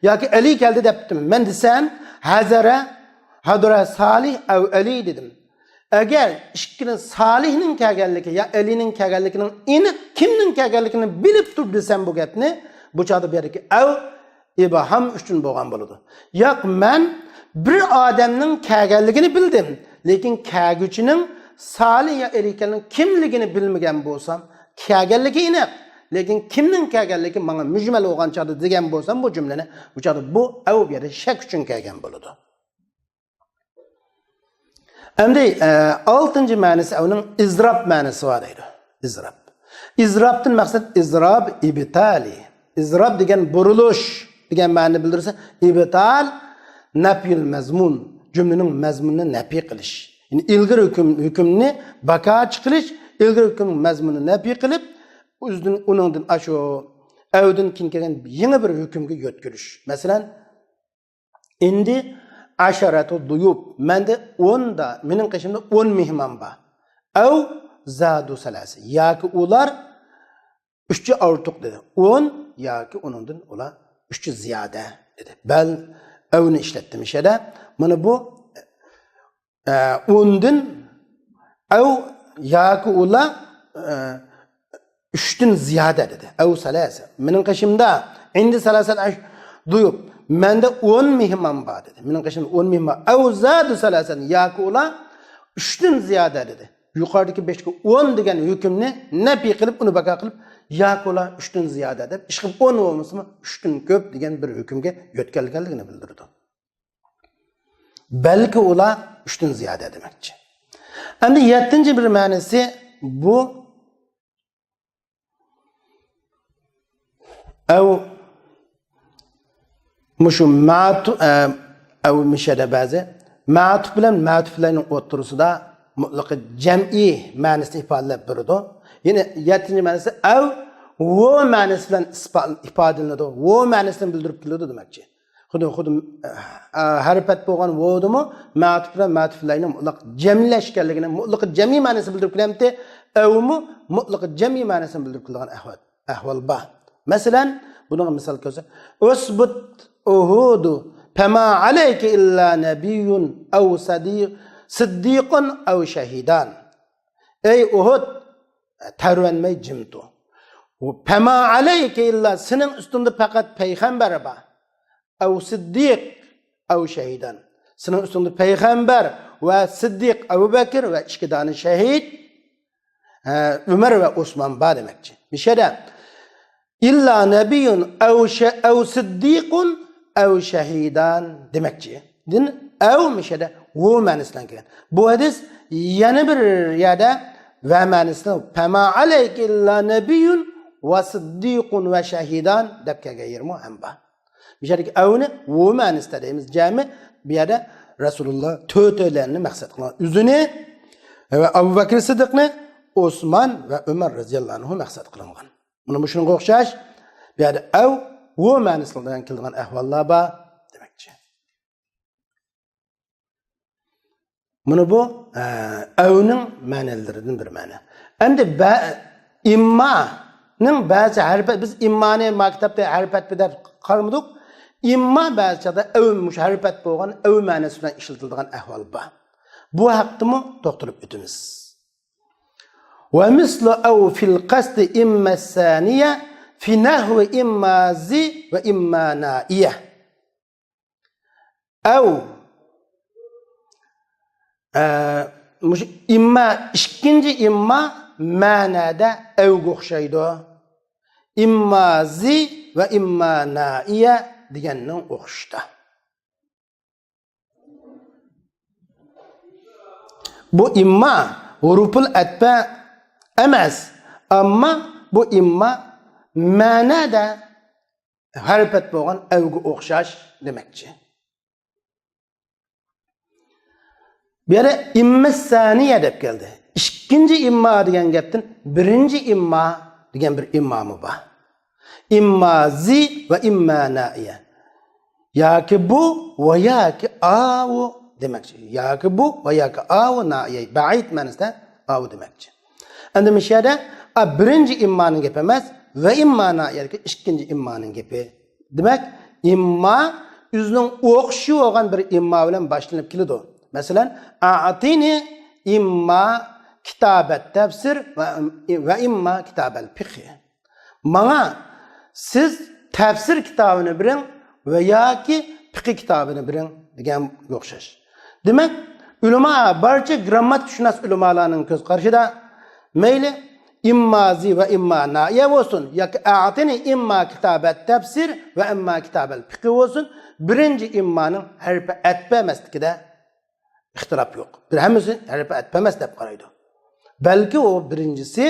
ياكى ئەلى كەلدى دەپتىمەن. مەن دېسەم، ھەزەرە، ھەدرە سالىھ ئەۋ ئەلى دېدىم. ئەگەر ئىككىنىڭ سالىھنىڭ كەلگەنلىكى يا ئەلىنىڭ كەلگەنلىكىنىڭ ئېنىق كىمنىڭ كەلگەنلىكىنى بىلىپ تۇرۇپ دېسەم بۇ گەپنى، بۇ چاغدا بۇ يەردىكى ئەۋ ئىبھام ئۈچۈن بولغان بولىدۇ. ياق، مەن بىر ئادەمنىڭ كەلگەنلىكىنى بىلدىم، لېكىن كەلگۈچىنىڭ سالىھ يا ئەلى ئىكەنلىكىنى، كىملىكىنى بىلمىگەن بولسام، كەلگەنلىكى ئېنىق، لېكىن كىمنىڭ كەلگەنلىكى ماڭا مۈجمەل بولغان چاغدا دېگەن بولسام، بۇ جۈملىنى، بۇ چاغدا بۇ ئەۋ بۇ يەردە شەك ئۈچۈن كەلگەن بولىدۇ. ئەمدى، ئە، ئالتىنچى مەنىسى ئۇنىڭ ئىزراب مەنىسى بار دەيدۇ. ئىزراب. ئىزرابتىن مەقسەت ئىزراب ئىبتالى. ئىزراب دېگەن بۇرۇلۇش دېگەن مەنىنى بىلدۈرسە، ئىبتال نەپيۇل مەزمۇن، جۈملىنىڭ مەزمۇنىنى نەپىي قىلىش. يەنى ئىلگىرى ھۆكۈم، ھۆكۈمنى بىكار چىقىرىش، ئىلگىرى ھۆكۈمنىڭ مەزمۇنىنى نەپىي قىلىپ، ئۆزىدىن، ئۇنىڭدىن ئاشۇ ئەۋدىن كېيىن كەلگەن يېڭى بىر ھۆكۈمگە يۆتكىلىش. مەسىلەن، ئىندى ئەشەرەتۇ دۇيۇپ، مەندە ئون دا، مېنىڭ قېشىمدا ئون مېھمان بار. ئەۋ زادۇ سەلاسە، ياكى ئۇلار ئۈچى ئارتۇق دېدى. ئون ياكى ئۇنىڭدىن ئۇلار ئۈچى زىيادە دېدى. بەل ئەۋنى ئىشلەتتى مىشەدە. مانا بۇ، ئە، ئوندىن ئەۋ ياكى ئۇلار، ئە، ئۈچتىن زىيادە دېدى. ئەۋ سەلاسە. مېنىڭ قېشىمدا ئىندى سەلاسەت ئەش-، دۇيۇپ. مەندە ئون مېھمان بار دېدى. مېنىڭ قېشىمدا ئون مېھمان. ئەۋ زادۇ سەلاسەن. ياكى ئۇلار ئۈچتىن زىيادە دېدى. يۇقىرىدىكى بەشكە ئون دېگەن ھۆكۈمنى نەپىي قىلىپ، ئۇنى بىكار قىلىپ، ياكى ئۇلار ئۈچتىن زىيادە دەپ، ئىشقىلىپ ئون بولمىسىمۇ ئۈچتىن كۆپ دېگەن بىر ھۆكۈمگە يۆتكەلگەنلىكىنى بىلدۈرىدۇ. بەلكى ئۇلار ئۈچتىن زىيادە دېمەكچى. ئەمدى يەتتىنچى بىر مەنىسى بۇ ئەۋ مۇشۇ مەتۇ-، ئە، ئەۋ مىشەدە بەزى مەتۇف بىلەن مەتۇفلەينىڭ ئوتتۇرىسىدا مۇتلىقى جەمئىي مەنىسىنى ئىپادىلەپ بېرىدۇ. يەنى يەتتىنچى مەنىسى ئەۋ ۋو مەنىسى بىلەن ئىسپا-، ئىپادىلىنىدۇ. ۋو مەنىسىنى بىلدۈرۈپ كېلىدۇ دېمەكچى. خۇددى، خۇددى، ئە، ھەرپەت بولغان ۋودىمۇ مەتۇف بىلەن مەتۇفلەينىڭ مۇتلەق جەملەشكەنلىكىنى، مۇتلىق جەمئىي مەنىسىنى بىلدۈرۈپ كېلەمتى. ئەۋمۇ مۇتلىق جەمئىي مەنىسىنى بىلدۈرۈپ كېلىدىغان ئەھۋال، ئەھۋال بار. مەسىلەن، بۇنىڭغا مىسال كۆرسەك، ئۇسبۇت ئۇھۇدۇ، پەما ئەلەيكە ئىللا نەبىيۇن ئەۋ سەدىق-، سىددىقۇن ئەۋ شەھىدان. ئەي ئۇھۇد، تەۋرەنمەي جىم تۇر. پەما ئەلەيكە ئىللا، سېنىڭ ئۈستۈڭدە پەقەت پەيغەمبەر بار. ئەۋ سىددىق، ئەۋ شەھىدان. سېنىڭ ئۈستۈڭدە پەيغەمبەر ۋە سىددىق ئەبۇ بەكىر ۋە ئىككى دانە شەھىد، ھە، ئۆمەر ۋە ئوسمان بار دېمەكچى. مىشەدە ئىللا نەبىيۇن ئەۋ شە-، ئەۋ سىددىقۇن ئەۋ شەھىدان دېمەكچى. دىن ئەۋ مىشەدە ۋۇ مەنىسى بىلەن كەلگەن. بۇ ھەدىس يەنە بىر يەردە ۋە مەنىسىنى پەما ئەلەيكە ئىللا نەبىيۇن ۋە سىددىقۇن ۋە شەھىدان دەپ كەلگەن يېرىمۇ ھەم بار. بۇ يەردىكى ئەۋنى ۋۇ مەنىسىدە دەيمىز. جەمى بۇ يەردە رەسۇلۇللا تۆتەيلەننى مەقسەت قىلغان. ئۆزىنى ۋە ئەبۇ بەكرى سىددىقنى، ئوسمان ۋە ئۆمەر رەزىياللاھۇ ئەنھۇ مەقسەت قىلىنغان. مانا مۇشۇنىڭغا ئوخشاش بۇ يەردە ئەۋ ۋۇ مەنىسىدە كېلىدىغان ئەھۋاللار بار دېمەكچى. مانا بۇ، ئە، ئەۋنىڭ مەنىلىرىدىن بىر مەنە. ئەمدى بە-، ئىممانىڭ بەزى ھەرپەت، بىز ئىممانى ما كىتابتا ھەرپەتپى دەپ قارىمىدۇق. ئىمما بەزى چاغدا ئەۋ مۇشۇ ھەرپەت بولغان ئەۋ مەنىسى بىلەن ئىشلىتىلىدىغان ئەھۋال بار. بۇ ھەقتىمۇ توختىلىپ ئۆتىمىز. ومثل أو في القصد إما الثانية في نحو إما ذي وإما نائية. ئەۋ، ئە، مۇشۇ ئىمما، ئىككىنچى ئىمما مەنەدە ئەۋگە ئوخشايدۇ. ئىمما زى ۋە ئىمما نائىيە دېگەننىڭ ئوخشىشىدا. بۇ ئىمما ھۇرۇپۇل ئەتپە ئەمەس، ئەمما بۇ ئىمما مەنەدە ھەرپەت بولغان ئەۋگە ئوخشاش دېمەكچى. بۇ يەردە ئىمما سانىيە دەپ كەلدى. ئىككىنچى ئىمما دېگەن گەپتىن بىرىنچى ئىمما دېگەن بىر ئىممامۇ بار. ئىمما زى ۋە ئىمما نائىيە. ياكى بۇ ۋە ياكى ئاۋۇ دېمەكچى. ياكى بۇ ۋە ياكى ئاۋۇ نائىيە. بەئىد مەنىسىدە ئاۋۇ دېمەكچى. ئەمدى مۇشۇ يەردە، ئا، بىرىنچى ئىممانىڭ گېپى ئەمەس، ۋە ئىمما نائىيە، ئىككىنچى ئىممانىڭ گېپى. دېمەك، ئىمما ئۆزىنىڭ ئوخشىشى بولغان بىر ئىمما بىلەن باشلىنىپ كېلىدۇ. مەسىلەن، ئەتىنى ئىمما كىتابەت تەپسىر ۋە، ۋە ئىمما كىتابەل پىقھى. ماڭا سىز تەپسىر كىتابىنى بېرىڭ ۋە ياكى پىقھى كىتابىنى بېرىڭ دېگەنگە ئوخشاش. دېمەك، ئۆلىما، بارچە گرامماتىكىشۇناس ئۆلىمالارنىڭ كۆز قارىشىدا مەيلى ئىمما زى ۋە ئىمما نائىيە بولسۇن ياكى ئەتىنى ئىمما كىتابەت تەپسىر ۋە ئىمما كىتابەل پىقھى بولسۇن، بىرىنچى ئىممانىڭ ھەرپى ئەتپە ئەمەسلىكىدە ئىختىلاپ يوق. بىر ھەممىسى ھەرپى ئەتپە ئەمەس دەپ قارايدۇ. بەلكى ئۇ بىرىنچىسى،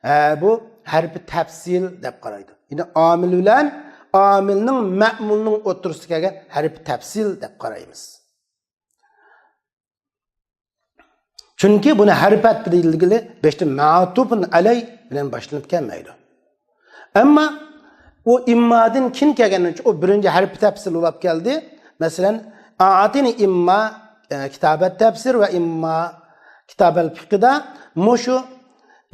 ئە، بۇ ھەرپى تەپسىل دەپ قارايدۇ. يەنى ئامىل بىلەن ئامىلنىڭ، مەمۇلنىڭ ئوتتۇرىسىدا كەلگەن ھەرپى تەپسىل دەپ قارايمىز. چۈنكى بۇنى ھەرپى ئەتپى دېيىلگىلى بېشىدا مەتۇپۇن ئەلەي بىلەن باشلىنىپ كەلمەيدۇ. ئەمما ئۇ ئىممادىن كېيىن كەلگەن، ئۇ بىرىنچى ھەرپى تەپسىل بولۇپ كەلدى. مەسىلەن، ئەتىنى ئىمما، ئە، كىتابەت تەپسىر ۋە ئىمما كىتابەل فىقىدا مۇشۇ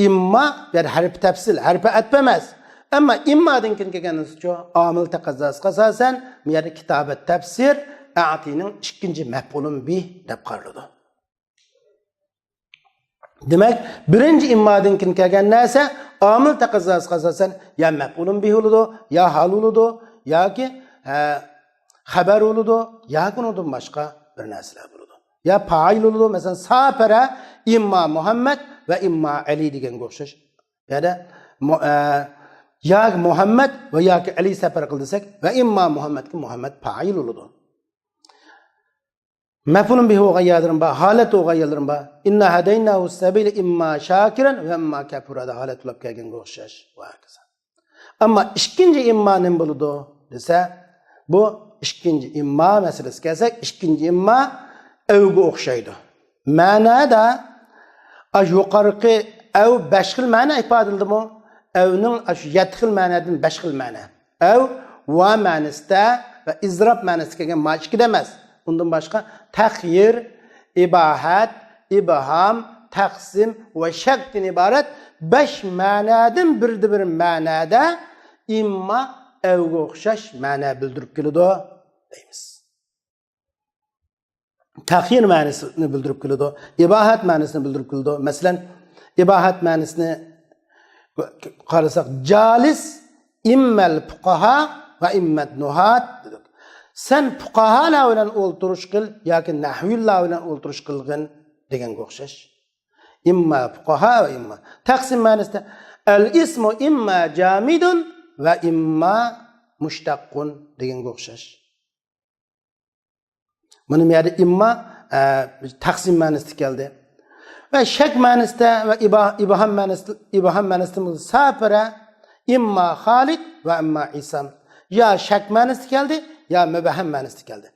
ئىمما، يەنى ھەرپى تەپسىل، ھەرپى ئەتپ ئەمەس. ئەمما ئىممادىن كېيىن كەلگەنچۇ، ئامىل تەقەززاسىغا ئاساسەن، بۇ يەردە كىتابەت تەپسىر ئەتىنىڭ ئىككىنچى مەپئۇلۇن بىھ دەپ قارىلىدۇ. دېمەك، بىرىنچى ئىممادىن كېيىن كەلگەن نەرسە ئامىل تەقەززاسىغا ئاساسەن يا مەپئۇلۇن بىھ بولىدۇ، يا ھال بولىدۇ، ياكى، ھە، خەبەر بولىدۇ، ياكى ئۇنىڭدىن باشقا بىر نەرسىلەر بولىدۇ. يا پائىل بولىدۇ، مەسىلەن، ساپەرە ئىمما مۇھەممەد ۋە ئىمما ئەلى دېگەنگە ئوخشاش. يەنى مۇ-، ئە، ياكى مۇھەممەد ۋە ياكى ئەلى سەپەر قىل دېسەك، ۋە ئىمما مۇھەممەدكە مۇھەممەد پائىل بولىدۇ. مەپئۇلۇن بىھ بولغان يەرلىرىم بار، ھالەت بولغان يەرلىرىم بار. ئىننا ھەدەيناھۇ سەبىلە ئىمما شاكىرەن ۋە ئىمما كەپۇرا دە ھالەت بولۇپ كەلگەنگە ئوخشاش. ۋە ھاكازا. ئەمما ئىككىنچى ئىمما نېمە بولىدۇ دېسە، بۇ ئىككىنچى ئىمما مەسىلىسىگە كەلسەك، ئىككىنچى ئىمما ئەۋگە ئوخشايدۇ. مەنادا ئاشۇ يۇقىرىقى ئەۋ بەش خىل مەنە ئىپادىلىدىمۇ؟ ئەۋنىڭ ئاشۇ يەتتە خىل مەنەدىن بەش خىل مەنە. ئەۋ ۋا مەنىسىدە ۋە ئىزراپ مەنىسىدە كەلگەن ما ئىككىدە ئەمەس. ئۇندىن باشقا تەخيىر، ئىباھەت، ئىبھام، تەقسىم ۋە شەكتىن ئىبارەت بەش مەنەدىن بىردە بىر مەنەدە ئىمما ئەۋگە ئوخشاش مەنە بىلدۈرۈپ كېلىدۇ دەيمىز. تەخيىر مەنىسىنى بىلدۈرۈپ كېلىدۇ، ئىباھەت مەنىسىنى بىلدۈرۈپ كېلىدۇ. مەسىلەن، ئىباھەت مەنىسىنى قارىساق، جالىس ئىممەل پۇقاھا ۋە ئىممەت نۇھات دېدۇق. سەن پۇقاھالار بىلەن ئولتۇرۇش قىل ياكى نەھۋىللار بىلەن ئولتۇرۇش قىلغىن دېگەنگە ئوخشاش. ئىمما پۇقاھا ۋە ئىمما. تەقسىم مەنىسىدە، ئەل ئىسمۇ ئىمما جامىدۇن ۋە ئىمما مۇشتەققۇن دېگەنگە ئوخشاش. مانا بۇ يەردە ئىمما، ئە، تەقسىم مەنىسىدە كەلدى. ۋە شەك مەنىسىدە ۋە ئىبا-، ئىبھام مەنىسىدە، ئىبھام مەنىسىدە ساپىرە ئىمما خالىد ۋە ئىمما ئىسام. يا شەك مەنىسىدە كەلدى، يا مۇبھەم مەنىسىدە كەلدى.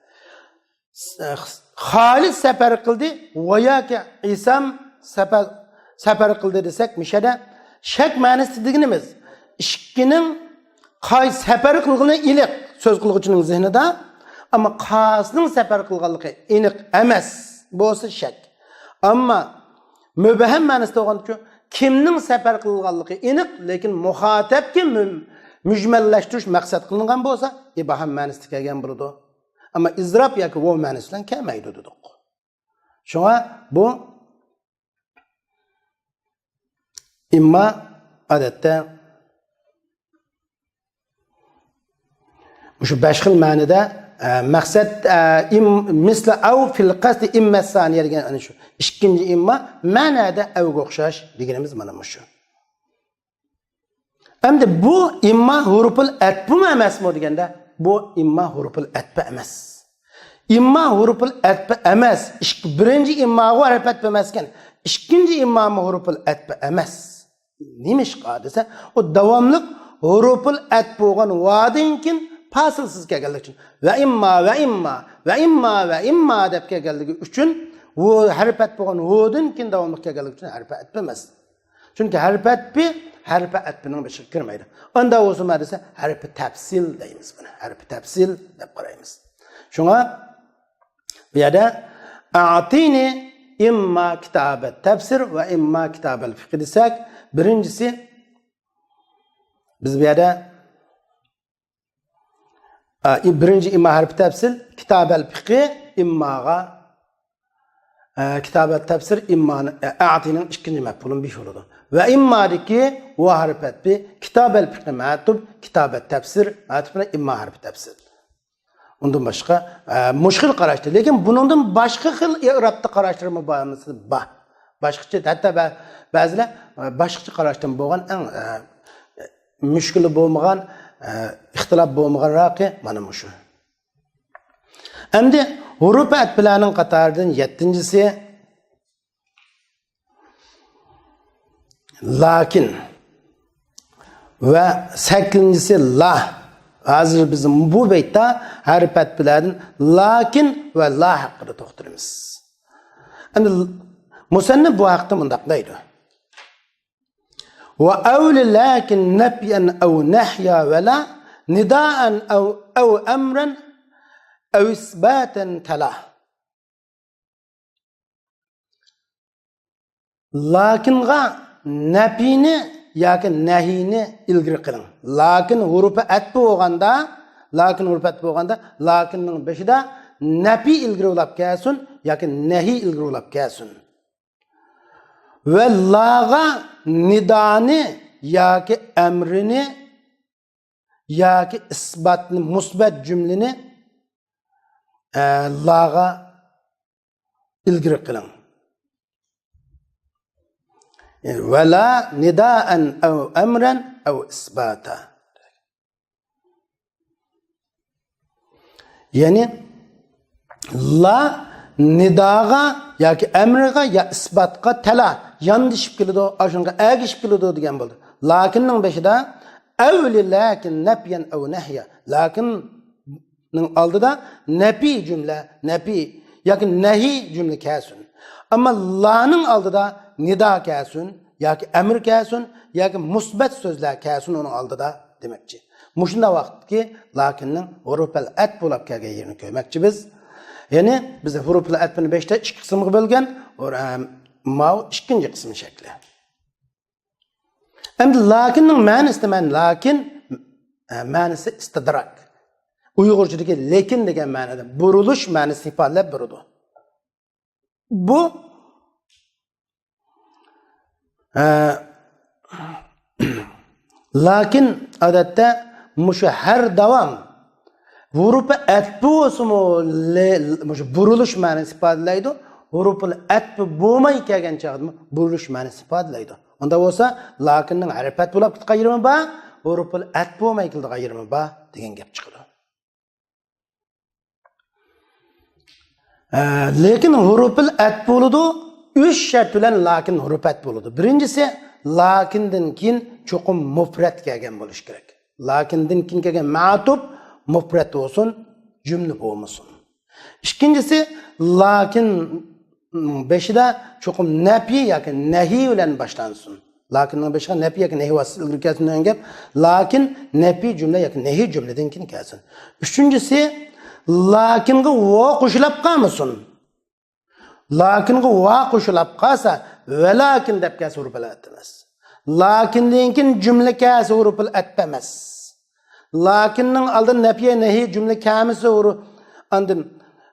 س-، خالىد سەپەر قىلدى ۋە ياكى ئىسام سەپەر، سەپەر قىلدى دېسەك، مۇشەدە شەك مەنىسىدە دېگىنىمىز، ئىككىنىڭ قايسى سەپەر قىلغىنى ئېنىق سۆز قىلغۇچىنىڭ زېھنىدا، ئەمما قايسىنىڭ سەپەر قىلغانلىقى ئېنىق ئەمەس بولسا شەك. ئەمما مۇبھەم مەنىسىدە بولغاندىكى، كىمنىڭ سەپەر قىلغانلىقى ئېنىق، لېكىن مۇخاتەبكە مۇ-، مۇجمەللەشتۈرۈش مەقسەت قىلىنغان بولسا، ئىبھام مەنىسىدە كەلگەن بولىدۇ. ئەمما ئىزراپ ياكى ۋاۋ مەنىسى بىلەن كەلمەيدۇ دېدۇق. شۇڭا بۇ ئىمما ئادەتتە مۇشۇ بەش خىل مەنىدە، ئە، مەقسەت، ئە، ئىم-، مىسلى ئەۋ فىل قەستى ئىممەسسانىيە دېگەن ئەنە شۇ ئىككىنچى ئىمما مەنەدە ئەۋگە ئوخشاش دېگىنىمىز مانا مۇشۇ. ئەمدى بۇ ئىمما ھۇرۇپۇل ئەتپىمۇ ئەمەسمۇ دېگەندە، بۇ ئىمما ھۇرۇپۇل ئەتپى ئەمەس. ئىمما ھۇرۇپۇل ئەتپى ئەمەس. ئىك-، بىرىنچى ئىمماغۇ ھەرپ ئەتپى ئەمەسكەن. ئىككىنچى ئىممامۇ ھۇرۇپۇل ئەتپى ئەمەس. نېمىشقا دېسە، ئۇ داۋاملىق ھۇرۇپۇل ئەتپ بولغان ۋادىن كېيىن پاسىلسىز كەلگەنلىكى ئۈچۈن. ۋە ئىمما، ۋە ئىمما، ۋە ئىمما، ۋە ئىمما دەپ كەلگەنلىكى ئۈچۈن، ۋۇ ھەرپ ئەتپ بولغان ۋۇدىن كېيىن داۋاملىق كەلگەنلىكى ئۈچۈن ھەرپ ئەتپى ئەمەس. چۈنكى ھەرپ ئەتپى، ھەرپ ئەتپىنىڭ بېشىغا كىرمەيدۇ. ئاندا بولسا ما دېسە، ھەرپ تەپسىل دەيمىز بۇنى. ھەرپ تەپسىل دەپ قارايمىز. شۇڭا بۇ يەردە ئەتىنى ئىمما كىتابەت تەپسىر ۋە ئىمما كىتابەل فىقى دېسەك، بىرىنچىسى، بىز بۇ يەردە ئا، ئى، بىرىنچى ئىمما ھەرپى تەپسىل، كىتابەل پىقى ئىمماغا، ئە، كىتابەت تەپسىر ئىممانى، ئە، ئەتىنىڭ ئىككىنچى مەپئۇلۇن بىھ بولىدۇ. ۋە ئىممادىكى ۋا ھەرپى ئەتپى، كىتابەل پىقى مەتۇپ، كىتابەت تەپسىر مەتۇپ بىلەن ئىمما ھەرپى تەپسىل. ئۇندىن باشقا، ئە، مۇشۇ خىل قاراشتا. لېكىن بۇنىڭدىن باشقا خىل ئىرابتا قاراشلىرىمۇ بار، بار. باشقىچە، ھەتتا بە-، بەزىلەر، ئە، باشقىچە قاراشتىن بولغان ئەڭ، ئە، مۈشكۈلى بولمىغان، ئە، ئىختىلاپ بولمىغانراقى مانا مۇشۇ. ئەمدى ھۇرۇپى ئەتپىلەرنىڭ قاتارىدىن يەتتىنچىسى لاكىن ۋە سەككىزىنچىسى لا. ھازىر بىز بۇ بەيتتە ھەرپەت بىلەن لەكىن ۋە لا ھەققىدە توختىلىمىز. ئەمدى مۇسەننىپ بۇ ھەقتە مۇنداق دەيدۇ. وأول لكن نفيا أو نهيا ولا نداء أو، أو أمرا أو إثباتا تلا. لەكىنغا نەپىنى ياكى نەھىنى ئىلگىرى قىلىڭ. لەكىن ھۇرۇپى ئەتپى بولغاندا، لەكىن ھۇرۇپى ئەتپى بولغاندا، لەكىننىڭ بېشىدا نەپى ئىلگىرى بولاپ كەلسۇن ياكى نەھى ئىلگىرى بولاپ كەلسۇن. ۋە لاغا نىدانى ياكى ئەمرىنى ياكى ئىسباتنى، مۇسبەت جۈملىنى، ئە، لاغا ئىلگىرى قىلىڭ. يەنى، ولا نداء أو أمرا أو إثباتا. يەنى، لا نىداغا ياكى ئەمرىغا يا ئىسباتقا تەلا ياندىشىپ كېلىدۇ، ئاشۇنىڭغا ئەگىشىپ كېلىدۇ دېگەن بولدى. لەكىننىڭ بېشىدا أول لكن نفيا أو نهيا. لەكىننىڭ ئالدىدا نەپى جۈملە، نەپى ياكى نەھى جۈملە كەلسۇن. ئەمما لانىڭ ئالدىدا نىدا كەلسۇن ياكى ئەمر كەلسۇن ياكى مۇسبەت سۆزلەر كەلسۇن ئۇنىڭ ئالدىدا دېمەكچى. مۇشۇنداق ۋاقىتتىكى لەكىننىڭ ھۇرۇپەل ئەتپ بولاپ كەلگەن يېرىنى كۆرمەكچى بىز. يەنى بىز ھۇرۇپەل ئەتپنى بەشتە ئىككى قىسىمغا بۆلگەن. ئۇر-، ئەم، ماۋۇ ئىككىنچى قىسىم شەكلى. ئەمدى لەكىننىڭ مەنىسىنى مەن لەكىن، ئە، مەنىسى ئىستىدراك. ئۇيغۇرچىدىكى لېكىن دېگەن مەنىدە بۇرۇلۇش مەنىسىنى ئىپادىلەپ بېرىدۇ. بۇ، ئە، لەكىن ئادەتتە مۇشۇ ھەر داۋام ھۇرۇپى ئەتپى بولسىمۇ، لە-، مۇشۇ بۇرۇلۇش مەنىسى ئىپادىلەيدۇ. ھۇرۇپىل ئەتپى بولماي كەلگەن چاغدىمۇ بۇرۇلۇش مەنىسى ئىپادىلەيدۇ. ئۇنداق بولسا، لەكىننىڭ ھەرپەت بولاپ كېتىدىغان يېرىمۇ بار، ھۇرۇپىل ئەتپ بولماي كېلىدىغان يېرىمۇ بار دېگەن گەپ چىقىدۇ. ئە، لېكىن ھۇرۇپىل ئەتپ بولىدۇ. ئۈچ شەرت بىلەن لەكىن ھۇرۇپ ئەتپ بولىدۇ. بىرىنچىسى، لەكىندىن كېيىن چوقۇم مۇپرەت كەلگەن بولۇشى كېرەك. لەكىندىن كېيىن كەلگەن مەتۇپ مۇپرەت بولسۇن، جۈملە بولمىسۇن. ئىككىنچىسى، لەكىن بېشىدا چوقۇم نەپى ياكى نەھى بىلەن باشلانسۇن. لەكىننىڭ بېشىغا نەپى ياكى نەھى ۋاسىتىسى ئىلگىرى كەلسۇن دېگەن گەپ. لەكىن نەپى جۈملە ياكى نەھى جۈملىدىن كېيىن كەلسۇن. ئۈچىنچىسى، لەكىنغا ۋو قوشۇلۇپ قالمىسۇن. لەكىنغا ۋا قوشۇلۇپ قالسا، ۋەلەكىن دەپ كەلسە ھۇرۇپىل ئەتپ ئەمەس. لەكىندىن كېيىن جۈملە كەلسە ھۇرۇپىل ئەتپ ئەمەس. لەكىننىڭ ئالدىدا نەپىيە نەھى جۈملە كەلمىسە ھۇرۇ-، ئاندىن،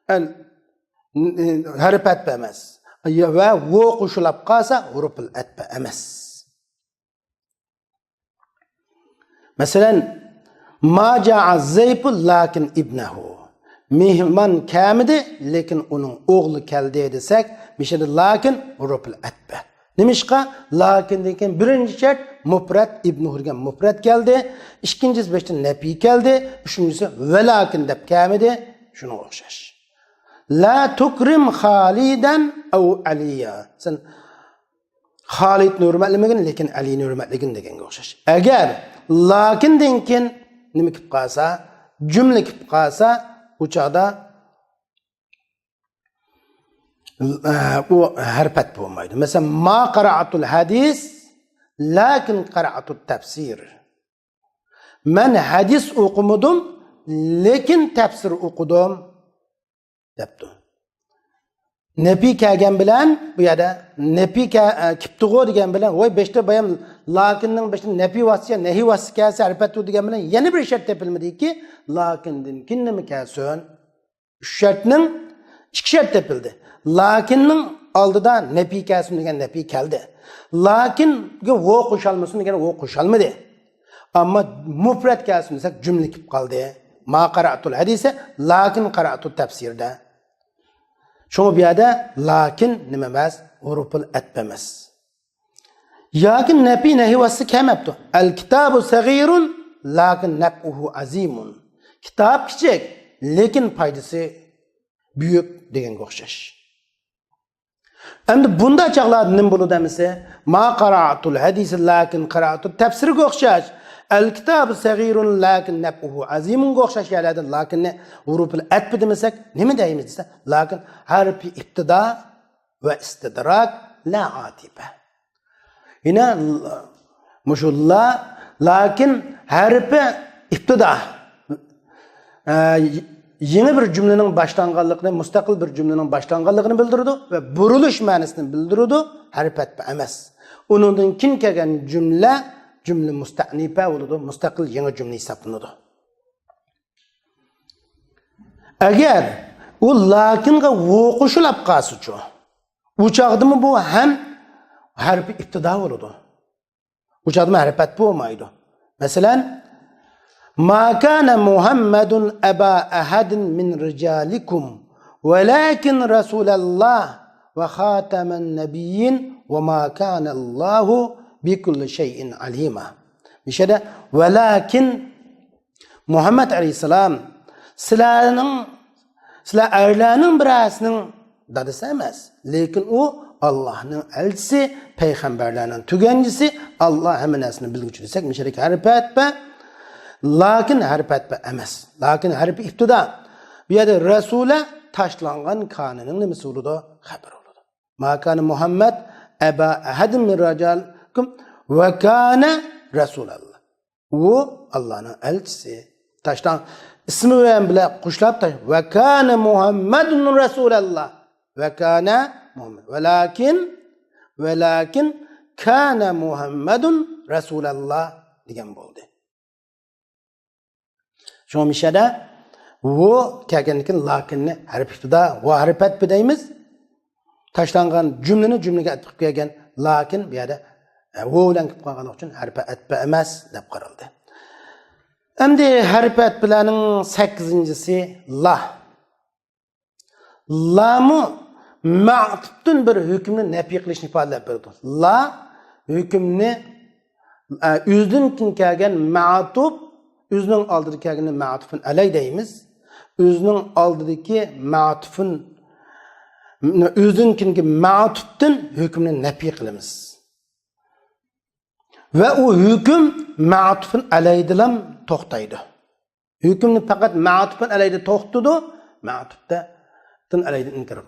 ئەن-، ھەرپ ئەتپ ئەمەس. ۋە ۋو قوشۇلۇپ قالسا ھۇرۇپىل ئەتپ ئەمەس. مەسىلەن، ما جاء زەيپۇ لەكىن ئىبنەھۇ. مېھمان كەلمىدى، لېكىن ئۇنىڭ ئوغلى كەلدى دېسەك، مۇشۇ يەردە لەكىن ھۇرۇپىل ئەتپ. نېمىشقا؟ لەكىندىن كېيىن بىرىنچى شەرت مۇپرەت، ئىبنۇھۇ دېگەن مۇپرەت كەلدى. ئىككىنچىسى بېشىدا نەپىي كەلدى. ئۈچىنچىسى ۋەلەكىن دەپ كەلمىدى. شۇنىڭغا ئوخشاش. لا تۇكرىم خالىدەن ئەۋ ئەلىيا. سەن خالىدنى ھۆرمەتلىمىگىن، لېكىن ئەلىنى ھۆرمەتلىگىن دېگەنگە ئوخشاش. ئەگەر لەكىندىن كېيىن نېمە كېلىپ قالسا، جۈملە كېلىپ قالسا، ئۇ چاغدا، ئە، ئۇ ھەرپەت بولمايدۇ. مەسىلەن، ما قەرەئەتۇل ھەدىس، لەكىن قەرەئەتۇت تەپسىر. مەن ھەدىس ئوقۇمىدىم، لېكىن تەپسىر ئوقۇدۇم. دەپتۇ. نەپىي كەلگەن بىلەن، بۇ يەردە نەپىي كە-، ئە، كېپتىغۇ دېگەن بىلەن، ۋاي، بەشتە بايام لەكىننىڭ بېشىدا نەپىي ۋاسىتە، نەھى ۋاسىتە كەلسە، ھەرپەتۇ دېگەن بىلەن يەنە بىر شەرت تېپىلمىدىكى، لەكىندىن كېيىن نېمە كەلسۇن؟ ئۈچ شەرتنىڭ ئىككى شەرت تېپىلدى. لەكىننىڭ ئالدىدا نەپىي كەلسۇن دېگەن نەپىي كەلدى. لەكىنگە ۋو قوشالمىسۇن دېگەن ۋو قوشالمىدى. ئەمما مۇپرەت كەلسۇن دېسەك، جۈملە كېلىپ قالدى. ما قەرەئەتۇل ھەدىسە، لەكىن قەرەئەتۇت تەپسىردە. شۇڭا بۇ يەردە لەكىن نېمە ئەمەس؟ ھۇرۇپۇل ئەتپ ئەمەس. ياكى نەپىي نەھى ۋاسىتە كەلمەپتۇ. ئەل كىتابۇ سەغىرۇن، لەكىن نەپئۇھۇ ئەزىمۇن. كىتاب كىچىك، لېكىن پايدىسى بۈيۈك دېگەنگە ئوخشاش. ئەمدى بۇنداق چاغلاردا نېمە بولىدۇ ئەمىسە؟ ما قەرەئەتۇل ھەدىسە لەكىن قەرەئەتۇت تەپسىرگە ئوخشاش. ئەل كىتابۇ سەغىرۇن لەكىن نەپئۇھۇ ئەزىمۇنغا ئوخشاش يەرلەردە لەكىننى ھۇرۇپۇل ئەتپى دېمىسەك، نېمە دەيمىز دېسە، لەكىن ھەرپى ئىپتىدا ۋە ئىستىدراك، لا ئاتىپە. يەنە مۇشۇ لا، لەكىن ھەرپى ئىپتىدا، ئە، يېڭى بىر جۈملىنىڭ باشلانغانلىقىنى، مۇستەقىل بىر جۈملىنىڭ باشلانغانلىقىنى بىلدۈرىدۇ ۋە بۇرۇلۇش مەنىسىنى بىلدۈرىدۇ، ھەرپى ئەتپى ئەمەس. ئۇنىڭدىن كېيىن كەلگەن جۈملە، جۈملە مۇستەئنىپە بولىدۇ، مۇستەقىل يېڭى جۈملە ھېسابلىنىدۇ. ئەگەر ئۇ لەكىنغا ۋو قوشۇلۇپ قالسىچۇ، ئۇ چاغدىمۇ بۇ ھەم ھەرپى ئىپتىدا بولىدۇ. ئۇ چاغدىمۇ ھەرپى ئەتپى بولمايدۇ. مەسىلەن، ما كان محمد أبا أحد من رجالكم ولكن رسول الله وخاتم النبيين وما كان الله بكل شيء عليما. مۇشۇ يەردە ۋەلەكىن مۇھەممەد ئەلەيھىسسالام سىلەرنىڭ، سىلەر ئەرلەرنىڭ بىرەرسىنىڭ دادىسى ئەمەس، لېكىن ئۇ ئاللاھنىڭ ئەلچىسى، پەيغەمبەرلەرنىڭ تۈگەنچىسى، ئاللا ھەممە نەرسىنى بىلگۈچى دېسەك، مۇشۇ يەردىكى ھەرپى ئەتپە، لەكىن ھەرپى ئەتپە ئەمەس. لەكىن ھەرپى ئىپتىدا. بۇ يەردە رەسۇلە تاشلانغان كانىنىڭ نېمىسى بولىدۇ؟ خەبىرى بولىدۇ. ما كان محمد أبا أحد من رجالكم وكان رسول الله. ئۇ ئاللانىڭ ئەلچىسى. تاشلاڭ ئىسمى بىلەن بىلەن قوشلاپ تاش-، ۋە كانە مۇھەممەدۇن رەسۇلەللا. ۋە كانە مۇھەممەد. ۋەلاكىن، ۋەلاكىن كانە مۇھەممەدۇن رەسۇلەللا دېگەن بولدى. شۇڭا مىشەدە ۋۇ كەلگەندىن كېيىن لاكىننى ھەرپ ئىپتىدا، ۋۇ ھەرپ ئەتپى دەيمىز. تاشلانغان جۈملىنى جۈملىگە ئەتپ قىلىپ كەلگەن لاكىن بۇ يەردە، ئە، ۋۇ بىلەن كېلىپ قالغانلىقى ئۈچۈن ھەرپ ئەتپى ئەمەس دەپ قارالدى. ئەمدى ھەرپ ئەتپىلەرنىڭ سەككىزىنچىسى لا. لامۇ مەتۇپتىن بىر ھۆكۈمنى نەپىي قىلىشنى ئىپادىلەپ بېرىدۇ. لا ھۆكۈمنى، ئە، ئۆزىدىن كېيىن كەلگەن مەتۇپ، ئۆزىنىڭ ئالدىدا كەلگىنى مەتۇپۇن ئەلەي دەيمىز. ئۆزىنىڭ ئالدىدىكى مەتۇپۇن، ئۆزىدىن كېيىنكى مەتۇپتىن ھۆكۈمنى نەپىي قىلىمىز. ۋە ئۇ ھۆكۈم مەتۇپۇن ئەلەيدىلا توختايدۇ. ھۆكۈمنى پەقەت مەتۇپۇن ئەلەيدە توختىتىدۇ، مەتۇپتىن ئەلەيدە ئىنكار.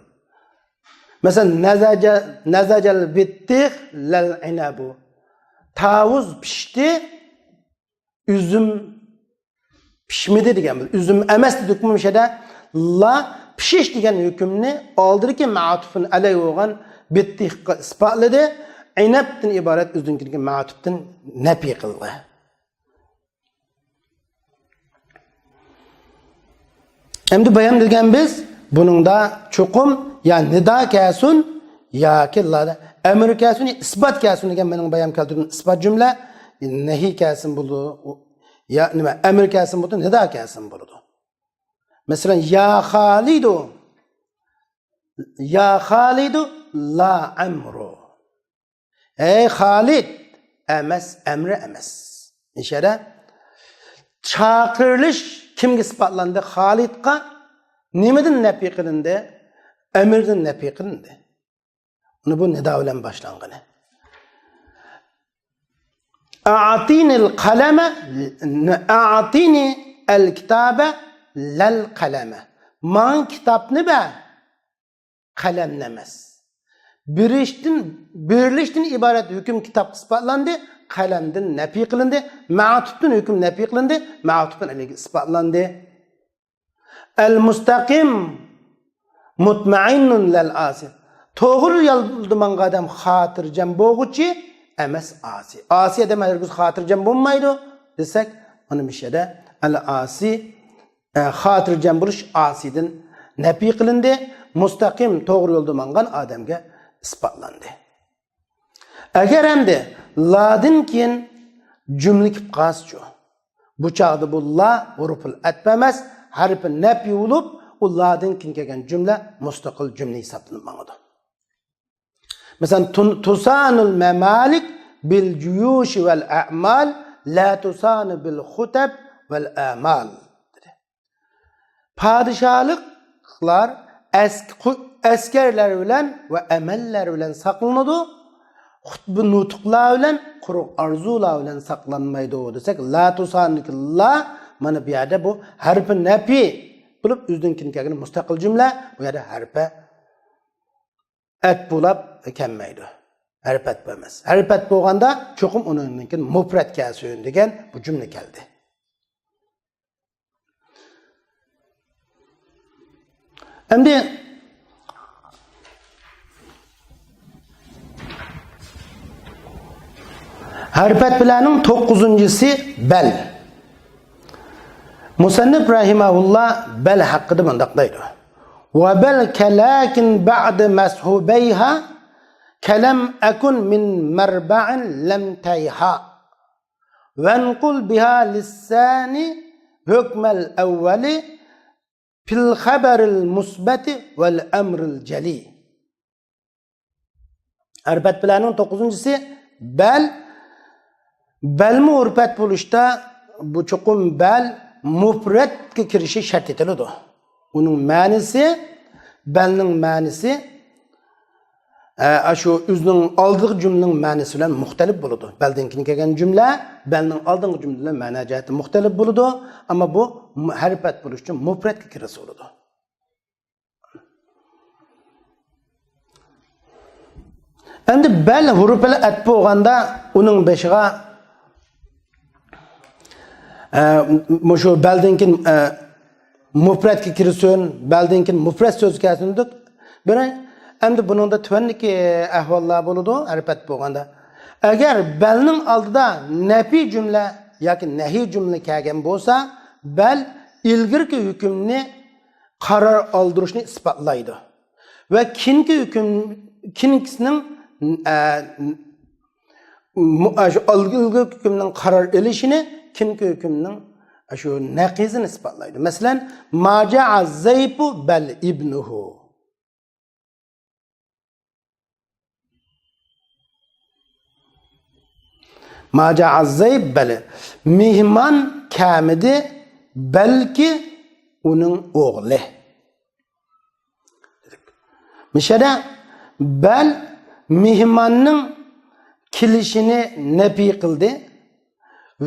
مەسىلەن، نەزەجە، نەزەجەل بىتتىخ لەل ئىنەبۇ. تاۋۇز پىشتى، ئۈزۈم پىشمىدى دېگەن بولىدۇ. ئۈزۈم ئەمەس دېدۇقمۇ مۇشۇ يەردە؟ لا پىشىش دېگەن ھۆكۈمنى ئالدىدىكى مەتۇپۇن ئەلەي بولغان بىتتىخقا ئىسپاتلىدى. ئىنەبتىن ئىبارەت ئۆزىدىن كېيىنكى مەتۇپتىن نەپىي قىلدى. ئەمدى بايام دېگەن بىز بۇنىڭدا چوقۇم يا نىدا كەلسۇن ياكى لا، ئەمر كەلسۇن يا ئىسپات كەلسۇن دېگەن مېنىڭ بايام كەلتۈرگەن ئىسپات جۈملە، نەھى كەلسۇن بولىدۇ، يا نېمە، ئەمر كەلسۇن بولىدۇ، نىدا كەلسۇن بولىدۇ. مەسىلەن، يا خالىدۇ، يا خالىدۇ لا ئەمرۇ. ئەي خالىد، ئەمەس، ئەمرى ئەمەس. ئىشارە. چاقىرىلىش كىمگە ئىسپاتلاندى؟ خالىدقا. نېمىدىن نەپىي قىلىندى؟ ئەمردىن نەپىي قىلىندى. ئۇنى بۇ نىدا بىلەن باشلانغىنى. ئەتىنىل قەلەمە، ئەتىنى ئەل كىتابە لەل قەلەمە. ماڭا كىتابنى بەر، قەلەمنى ئەمەس. بېرىشتىن، بېرىلىشتىن ئىبارەت ھۆكۈم كىتاب ئىسپاتلاندى، قەلەمدىن نەپىي قىلىندى، مەتۇپتىن ھۆكۈم نەپىي قىلىندى، مەتۇپتىن ئەلەيگە ئىسپاتلاندى. ئەل مۇستەقىم مۇتمەئىننۇن لەل ئاسى. توغرا يولدا ماڭغان ئادەم خاتىرجەم بولغۇچى ئەمەس ئاسى. ئاسى ئادەم ھەرگىز خاتىرجەم بولمايدۇ دېسەك، مانا مۇشۇ يەردە ئەل ئاسى، ئە، خاتىرجەم بولۇش ئاسىدىن نەپىي قىلىندى، مۇستەقىم توغرا يولدا ماڭغان ئادەمگە ئىسپاتلاندى. ئەگەر ئەمدى لادىن كېيىن جۈملە كېلىپ قالسىچۇ؟ بۇ چاغدا بۇ لا ھۇرۇپۇل ئەتپ ئەمەس، ھەرپى نەپي بولۇپ، ئۇ لادىن كېيىن كەلگەن جۈملە مۇستەقىل جۈملە ھېسابلىنىپ ماڭىدۇ. مەسىلەن، تۇن-، تۇسانۇل مەمالىك بىل جۇيۇشى ۋەل ئەمال، لا تۇسانۇ بىل خۇتەب ۋەل ئەمال. پادىشاھلىقلار ئەس-، قۇ-، ئەسكەرلەر بىلەن ۋە ئەمەللەر بىلەن ساقلىنىدۇ. خۇتبە نۇتۇقلار بىلەن، قۇرۇق ئارزۇلار بىلەن ساقلانمايدۇ دېسەك، لا تۇساندىكى لا، مانا بۇ يەردە بۇ ھەرپى نەپى بولۇپ، ئۆزىدىن كېيىن كەلگەن مۇستەقىل جۈملە، بۇ يەردە ھەرپە ئەتپ بولاپ كەلمەيدۇ. ھەرپەت بولماس. ھەرپەت بولغاندا چوقۇم ئۇنىڭدىن كېيىن مۇپرەت كەلسۇن دېگەن بۇ جۈملە كەلدى. ئەمدى ھەرپەت بىلەننىڭ توققۇزىنچىسى بەل. مۇسەننىپ رەھىمەھۇللا بەل ھەققىدە مۇنداق دەيدۇ: وبل كلاكن بعد مسحوبيها كلم أكن من مربع لم تيها وانقل بها للثاني حكم الأول في الخبر المثبت والأمر الجلي. ھەرپەت بىلەننىڭ توققۇزىنچىسى بەل. بەلمۇ ھەرپەت بولۇشتا بۇ چوقۇم بەل مۇپرەتكە كىرىشى شەرت ئېتىلىدۇ. ئۇنىڭ مەنىسى، بەلنىڭ مەنىسى، ئە، شۇ ئۆزىنىڭ ئالدىغا جۈملىنىڭ مەنىسى بىلەن مۇختەلىپ بولىدۇ. بەلدىن كېيىن كەلگەن جۈملە بەلنىڭ ئالدىنقى جۈملە بىلەن مەنە جەھەتتە مۇختەلىپ بولىدۇ. ئەمما بۇ ھەرپەت بولۇش ئۈچۈن مۇپرەتكە كىرىسە بولىدۇ. ئەمدى بەل ھۇرۇپىل ئەتپ بولغاندا ئۇنىڭ بېشىغا، ئە، مۇشۇ بەلدىن كېيىن، ئە، مۇپرەتكە كىرسۇن، بەلدىن كېيىن مۇپرەت سۆز كەلسۇن دېدۇق. بىراق ئەمدى بۇنىڭدا تۆۋەندىكى ئەھۋاللار بولىدۇ، ھەرپەت بولغاندا. ئەگەر بەلنىڭ ئالدىدا نەپىي جۈملە ياكى نەھىي جۈملە كەلگەن بولسا، بەل ئىلگىرىكى ھۆكۈمنى قارار ئالدۇرۇشنى ئىسپاتلايدۇ. ۋە كېيىنكى ھۆكۈم، كېيىنكىسىنىڭ، ئە، مۇ-، ئە، شۇ ئالدىنقى ھۆكۈمنىڭ قارار ئېلىشىنى كېيىنكى ھۆكۈمنىڭ، ئە، شۇ نەقىزىنى ئىسپاتلايدۇ. مەسىلەن، ما جاء زەيدۇ بەل ئىبنۇھۇ. ما جاء زەيد بەل. مېھمان كەلمىدى، بەلكى ئۇنىڭ ئوغلى. مۇشۇ يەردە بەل مېھماننىڭ كېلىشىنى نەپىي قىلدى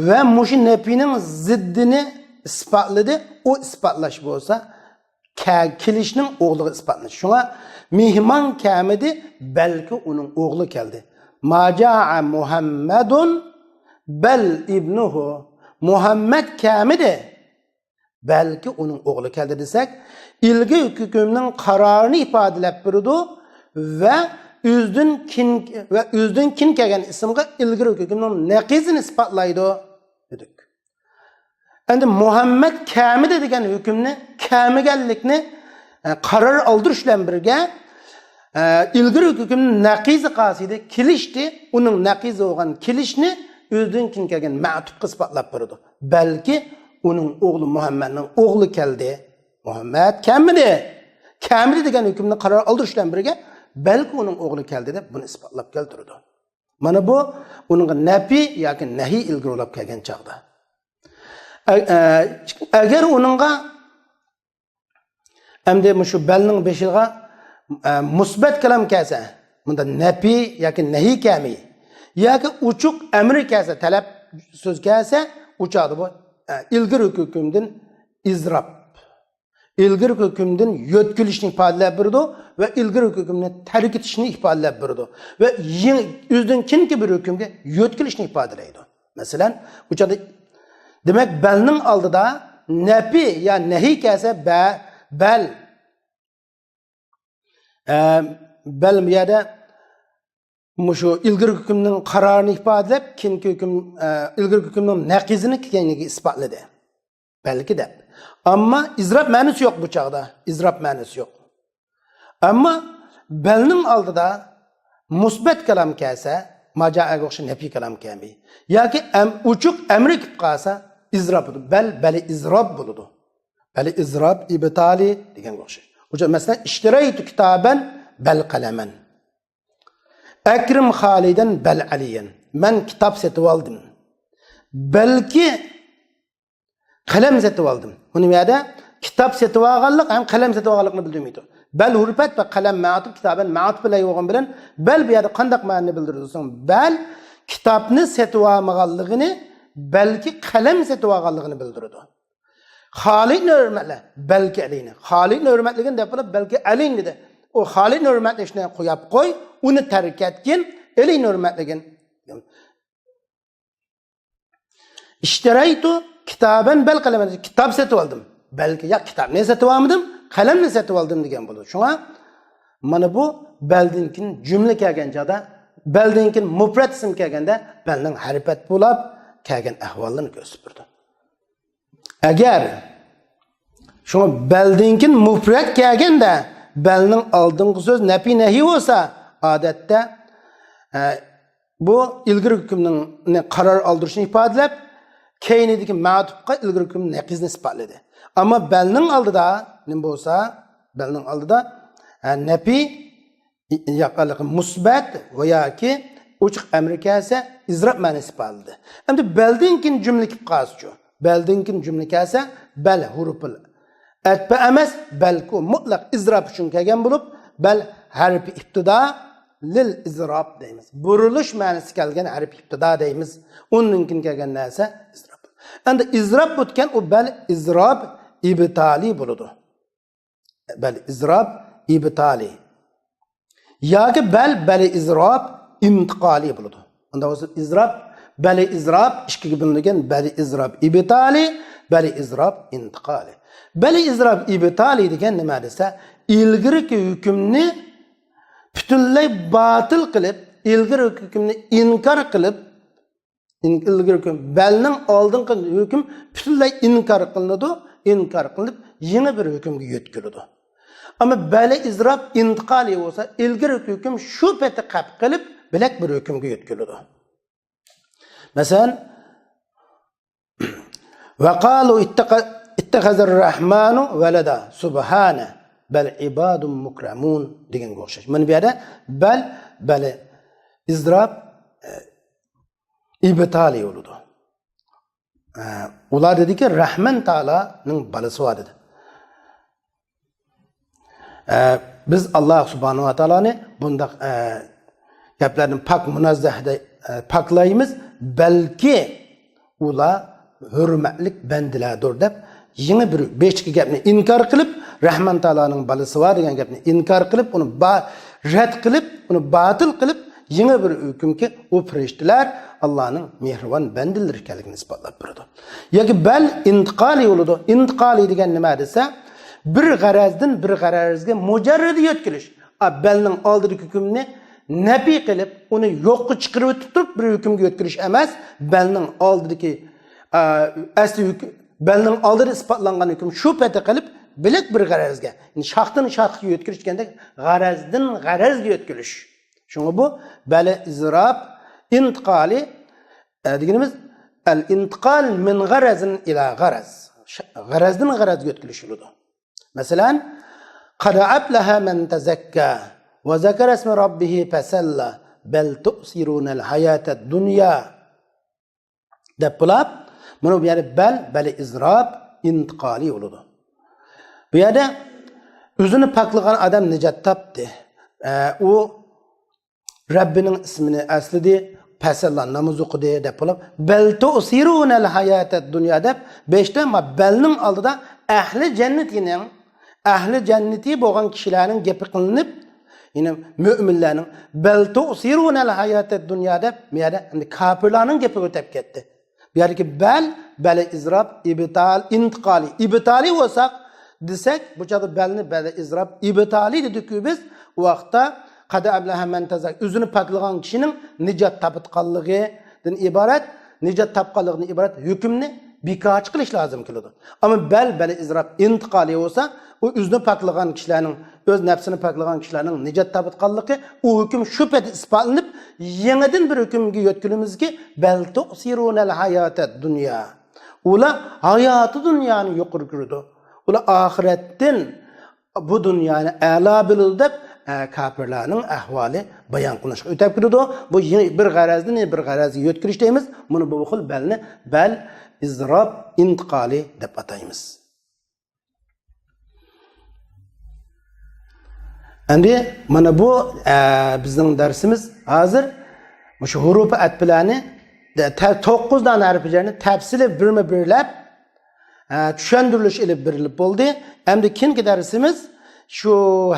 ۋە مۇشۇ نەپىينىڭ زىددىنى ئىسپاتلىدى. ئۇ ئىسپاتلاش بولسا كە-، كېلىشنىڭ ئوغلىغا ئىسپاتلىنىش. شۇڭا مېھمان كەلمىدى، بەلكى ئۇنىڭ ئوغلى كەلدى. ما جاء مۇھەممەدۇن بەل ئىبنۇھۇ. مۇھەممەد كەلمىدى، بەلكى ئۇنىڭ ئوغلى كەلدى دېسەك، ئىلگىرى ھۆكۈمنىڭ قارارىنى ئىپادىلەپ بېرىدۇ ۋە ئۆزىدىن كېيىن، ۋە ئۆزىدىن كېيىن كەلگەن ئىسىمغا ئىلگىرى ھۆكۈمنىڭ نەقىزىنى ئىسپاتلايدۇ دېدۇق. ئەمدى مۇھەممەد كەلمىدى دېگەن ھۆكۈمنى، كەلمىگەنلىكنى، ئە، قارار ئالدۇرۇش بىلەن بىرگە، ئە، ئىلگىرى ھۆكۈمنىڭ نەقىزى قالسىدى، كېلىشتى، ئۇنىڭ نەقىزى بولغان كېلىشنى ئۆزىدىن كېيىن كەلگەن مەتۇپقا ئىسپاتلاپ بېرىدۇ. بەلكى ئۇنىڭ ئوغلى مۇھەممەدنىڭ ئوغلى كەلدى. مۇھەممەد كەلمىدى. كەلمىدى دېگەن ھۆكۈمنى قارار ئالدۇرۇش بىلەن بىرگە، بەلكى ئۇنىڭ ئوغلى كەلدى دەپ بۇنى ئىسپاتلاپ كەلتۈرىدۇ. مانا بۇ ئۇنىڭغا نەپى ياكى نەھى ئىلگىرى بولاپ كەلگەن چاغدا. ئە-، ئە-، ئەگەر ئۇنىڭغا ئەمدى مۇشۇ بەلنىڭ بېشىغا، ئە، مۇسبەت كالام كەلسە، مۇندا نەپى ياكى نەھى كەلمەي، ياكى ئوچۇق ئەمر كەلسە، تەلەپ سۆز كەلسە، ئۇ چاغدا بۇ، ئە، ئىلگىرىكى ھۆكۈمدىن ئىزراپ، ئىلگىرىكى ھۆكۈمدىن يۆتكىلىشنى ئىپادىلەپ بېرىدۇ ۋە ئىلگىرىكى ھۆكۈمنى تەرك ئېتىشنى ئىپادىلەپ بېرىدۇ ۋە يېڭى، ئۆزىدىن كېيىنكى بىر ھۆكۈمگە يۆتكىلىشنى ئىپادىلەيدۇ. مەسىلەن، ئۇ چاغدا، دېمەك، بەلنىڭ ئالدىدا نەپى يا نەھى كەلسە، بە-، بەل، ئە، بەل بۇ يەردە مۇشۇ ئىلگىرىكى ھۆكۈمنىڭ قارارىنى ئىپادىلەپ، كېيىنكى ھۆكۈم، ئە، ئىلگىرىكى ھۆكۈمنىڭ نەقىزىنى كېيىنكىگە ئىسپاتلىدى. بەلكى دەپ. ئەمما ئىزراپ مەنىسى يوق بۇ چاغدا. ئىزراپ مەنىسى يوق. ئەمما بەلنىڭ ئالدىدا مۇسبەت كالام كەلسە، ما جاءگە ئوخشاش نەپىي كالام كەلمەي. ياكى ئەم-، ئوچۇق ئەمر كېلىپ قالسا، ئىزراپ بولىدۇ. بەل، بەلى ئىزراپ بولىدۇ. بەلى ئىزراپ ئىبتالى دېگەنگە ئوخشاش. ئۇ چاغ، مەسىلەن، اشتريت كتابا بل قلما. أكرم خالدا بل عليا. مەن كىتاب سېتىۋالدىم. بەلكى قەلەم سېتىۋالدىم. بۇنى بۇ يەردە كىتاب سېتىۋالغانلىق ھەم قەلەم سېتىۋالغانلىقنى بىلدۈرمەيدۇ. بەل ھۇرۇپەت ۋە قەلەم مەتۇپ، كىتابەن مەتۇپ بىلەن يوغان بىلەن بەل بۇ يەردە قانداق مەنىنى بىلدۈرىدۇ دېسەڭ، بەل كىتابنى سېتىۋالمىغانلىقىنى، بەلكى قەلەم سېتىۋالغانلىقىنى بىلدۈرىدۇ. خالىدنى ھۆرمەتلە، بەلكى ئەلىنى. خالىدنى ھۆرمەتلىگىن دەپ بولۇپ، بەلكى ئەلىن دېدى. ئۇ خالىدنى ھۆرمەتلەشنى قويۇپ قوي، ئۇنى تەرك ئەتكىن، ئەلىنى ھۆرمەتلىگىن. ئىشتەرەيتۇ كىتابەن بەل قەلەمەن، كىتاب سېتىۋالدىم. بەلكى ياق، كىتابنى سېتىۋالمىدىم، قەلەمنى سېتىۋالدىم دېگەن بولىدۇ. شۇڭا مانا بۇ بەلدىن كېيىن جۈملە كەلگەن چاغدا، بەلدىن كېيىن مۇپرەت ئىسىم كەلگەندە بەلنىڭ ھەرپەت بولاپ كەلگەن ئەھۋاللىرىنى كۆرسىتىپ بېرىدۇ. ئەگەر شۇڭا بەلدىن كېيىن مۇپرەت كەلگەندە بەلنىڭ ئالدىنقى سۆز نەپى نەھى بولسا، ئادەتتە، ئە، بۇ ئىلگىرى ھۆكۈمنىڭ قارار ئالدۇرۇشىنى ئىپادىلەپ، كەينىدىكى مەتۇپقا ئىلگىرى ھۆكۈم نەقىزنى ئىسپاتلىدى. ئەمما بەلنىڭ ئالدىدا نېمە بولسا، بەلنىڭ ئالدىدا، ئە، نەپى، ياق، مۇسبەت ۋە ياكى ئوچۇق ئەمر كەلسە، ئىزراب مەنىسى ئىپادىلىدى. ئەمدى بەلدىن كېيىن جۈملە كېلىپ قالسىچۇ؟ بەلدىن كېيىن جۈملە كەلسە، بەل ھۇرۇپۇل ئەتپە ئەمەس، بەلكى ئۇ مۇتلەق ئىزراب ئۈچۈن كەلگەن بولۇپ، بەل ھەرپى ئىپتىدا لىل ئىزراب دەيمىز. بۇرۇلۇش مەنىسى كەلگەن ھەرپى ئىپتىدا دەيمىز. ئۇندىن كېيىن كەلگەن نەرسە ئىزراب. ئەمدى ئىزراب بولىدىكەن، ئۇ بەل ئىزراب ئىبتالى بولىدۇ. بەل ئىزراب ئىبتالى. ياكى بەل، بەل ئىزراب ئىنتىقالى بولىدۇ. ئۇنداق بولسا ئىزراب، بەل ئىزراب ئىككىگە بۆلۈنگەن، بەل ئىزراب ئىبتالى، بەل ئىزراب ئىنتىقالى. بەل ئىزراب ئىبتالى دېگەن نېمە دېسە، ئىلگىرىكى ھۆكۈمنى پۈتۈنلەي باتىل قىلىپ، ئىلگىرى ھۆكۈمنى ئىنكار قىلىپ، ئىن-، ئىلگىرى ھۆكۈم، بەلنىڭ ئالدىنقى ھۆكۈم پۈتۈنلەي ئىنكار قىلىنىدۇ، ئىنكار قىلىنىپ، يېڭى بىر ھۆكۈمگە يۆتكىلىدۇ. ئەمما بەل ئىزراب ئىنتىقالى بولسا، ئىلگىرى ھۆكۈم شۇ پېتى قەپ قىلىپ، بىلەك بىر ھۆكۈمگە يۆتكىلىدۇ. مەسىلەن، ۋەقالۇ ئىتتەخەزەر رەھمانۇ ۋەلەدا سۇبھانە بەل ئىبادۇم مۇكرەمۇن دېگەنگە ئوخشاش. مانا بۇ يەردە بەل، بەل ئىزراب، ئە، ئىبتالى بولىدۇ. ئە، ئۇلار دېدىكى، رەھمان تائالانىڭ بالىسى بار دېدى. ئە، بىز ئاللا سۇبھانەھۇ ۋە تائالانى بۇنداق، ئە، گەپلەردىن پاك مۇنەززەھ دەي-، ئە، پاكلايمىز. بەلكى ئۇلار ھۆرمەتلىك بەندىلەردۇر دەپ، يېڭى بىر بېشىدىكى گەپنى ئىنكار قىلىپ، رەھمان تائالانىڭ بالىسى بار دېگەن گەپنى ئىنكار قىلىپ، ئۇنى با-، رەت قىلىپ، ئۇنى باتىل قىلىپ، يېڭى بىر ھۆكۈمكى ئۇ پەرىشتىلەر ئاللانىڭ مېھرىبان بەندىلىرى ئىكەنلىكىنى ئىسپاتلاپ بېرىدۇ. ياكى بەل ئىنتىقالى بولىدۇ. ئىنتىقالى دېگەن نېمە دېسە، بىر غەرەزدىن بىر غەرەزگە مۇجەررىد يۆتكىلىش. ئا، بەلنىڭ ئالدىدىكى ھۆكۈمنى نەپىي قىلىپ، ئۇنى يوققا چىقىرىۋېتىپ تۇرۇپ بىر ھۆكۈمگە يۆتكىلىش ئەمەس، بەلنىڭ ئالدىدىكى، ئا، ئەسلى ھۆكۈم، بەلنىڭ ئالدىدا ئىسپاتلانغان ھۆكۈم شۇ پېتى قىلىپ، بىلەك بىر غەرەزگە، يەنى شاختىن شاخقا يۆتكىلىش دېگەندەك غەرەزدىن غەرەزگە يۆتكىلىش. شۇڭا بۇ بەل ئىزراب ئىنتىقالى، ئە، دېگىنىمىز، ئەل ئىنتىقال مىن غەرەزىن ئىلا غەرەز. ش-، غەرەزدىن غەرەزگە يۆتكىلىش بولىدۇ. مەسىلەن، قەد ئەفلەھە مەن تەزەككە ۋە زەكەرە ئىسمە رەببىھى فەسەللە بەل تۇئسىرۇنەل ھاياتەد دۇنيا دەپ بولۇپ، مانا بۇ يەردە بەل، بەل ئىزراب ئىنتىقالى بولىدۇ. بۇ يەردە ئۆزىنى پاكلىغان ئادەم نىجات تاپتى. ئە، ئۇ رەببىنىڭ ئىسمىنى ئەسلىدى، پەسەللا ناماز ئوقۇدى دەپ بولۇپ، بەل تۇئسىرۇنەل ھاياتەد دۇنيا دەپ، بەشتە ما بەلنىڭ ئالدىدا ئەھلى جەننىتىنىڭ، ئەھلى جەننىتى بولغان كىشىلەرنىڭ گېپى قىلىنىپ، يەنى مۆمىنلەرنىڭ بەل تۇئسىرۇنەل ھاياتەد دۇنيا دەپ، بۇ يەردە ئەمدى كاپىرلارنىڭ گېپىگە ئۆتۈپ كەتتى. بۇ يەردىكى بەل، بەل ئىزراب، ئىبتال، ئىنتىقالى. ئىبتالى بولساق دېسەك، بۇ چاغدا بەلنى بەل ئىزراب، ئىبتالى دېدىككۇ بىز. ئۇ ۋاقىتتا قەد ئەفلەھە مەن تەزەككە، ئۆزىنى پاكلىغان كىشىنىڭ نىجات تاپىدىغانلىقىدىن ئىبارەت، نىجات تاپقانلىقىدىن ئىبارەت ھۆكۈمنى بىكارچى قىلىش لازىم كېلىدۇ. ئەمما بەل، بەل ئىزراب ئىنتىقالى بولسا، ئۇ ئۆزىنى پاكلىغان كىشىلەرنىڭ، ئۆز نەپسىنى پاكلىغان كىشىلەرنىڭ نىجات تاپىدىغانلىقى، ئۇ ھۆكۈم شۇ پېتى ئىسپاتلىنىپ، يېڭىدىن بىر ھۆكۈمگە يۆتكىلىمىزكى، بەل تۇئسىرۇنەل ھاياتەد دۇنيا. ئۇلار ھاياتى دۇنيانى يۇقىرى كۆرىدۇ. ئۇلار ئاخىرەتتىن بۇ دۇنيانى ئەلا بىلىدۇ دەپ، ئە، كاپىرلارنىڭ ئەھۋالى بايان قىلىنىشقا ئۆتۈپ كېتىدۇ. بۇ يېڭى بىر غەرەزدىن بىر غەرەزگە يۆتكىلىش دەيمىز. مانا بۇ خىل بەلنى بەل ئىزراب ئىنتىقالى دەپ ئاتايمىز. ئەمدى مانا بۇ، ئە، بىزنىڭ دەرسىمىز ھازىر مۇشۇ ھۇرۇپى ئەتپىلەرنى، تە-، توققۇز دانە ھەرپى جەرنى تەپسىلىي بىرمۇ بىرلەپ، ئە، چۈشەندۈرۈلۈش ئېلىپ بېرىلىپ بولدى. ئەمدى كېيىنكى دەرسىمىز شۇ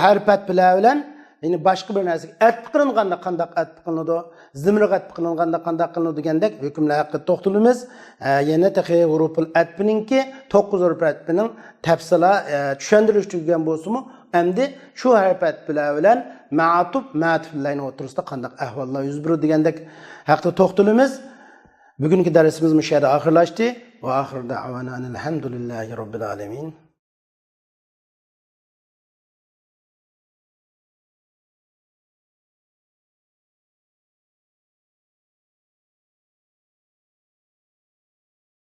ھەرپى ئەتپىلەر بىلەن، يەنى باشقا بىر نەرسىگە ئەتپى قىلىنغاندا قانداق ئەتپى قىلىنىدۇ، زىمىرغا ئەتپى قىلىنغاندا قانداق قىلىنىدۇ دېگەندەك ھۆكۈملەر ھەققىدە توختىلىمىز. ئە، يەنە تېخى ھۇرۇپۇل ئەتپىنىڭكى، توققۇز ھۇرۇپ ئەتپىنىڭ تەپسىلىي، ئە، چۈشەندۈرۈش تۈگىگەن بولسىمۇ، ئەمدى شۇ ھەرپى ئەتپىلەر بىلەن مەئتۇپ، مەتۇپلەرنىڭ ئوتتۇرىسىدا قانداق ئەھۋاللار يۈز بېرىدۇ دېگەندەك ھەققىدە توختىلىمىز. بۈگۈنكى دەرسىمىز مۇشۇ يەردە ئاخىرلاشتى. ۋە ئاخىر دەئۋانا ئەنىل ھەمدۇلىللاھى رەببىل ئالەمىن.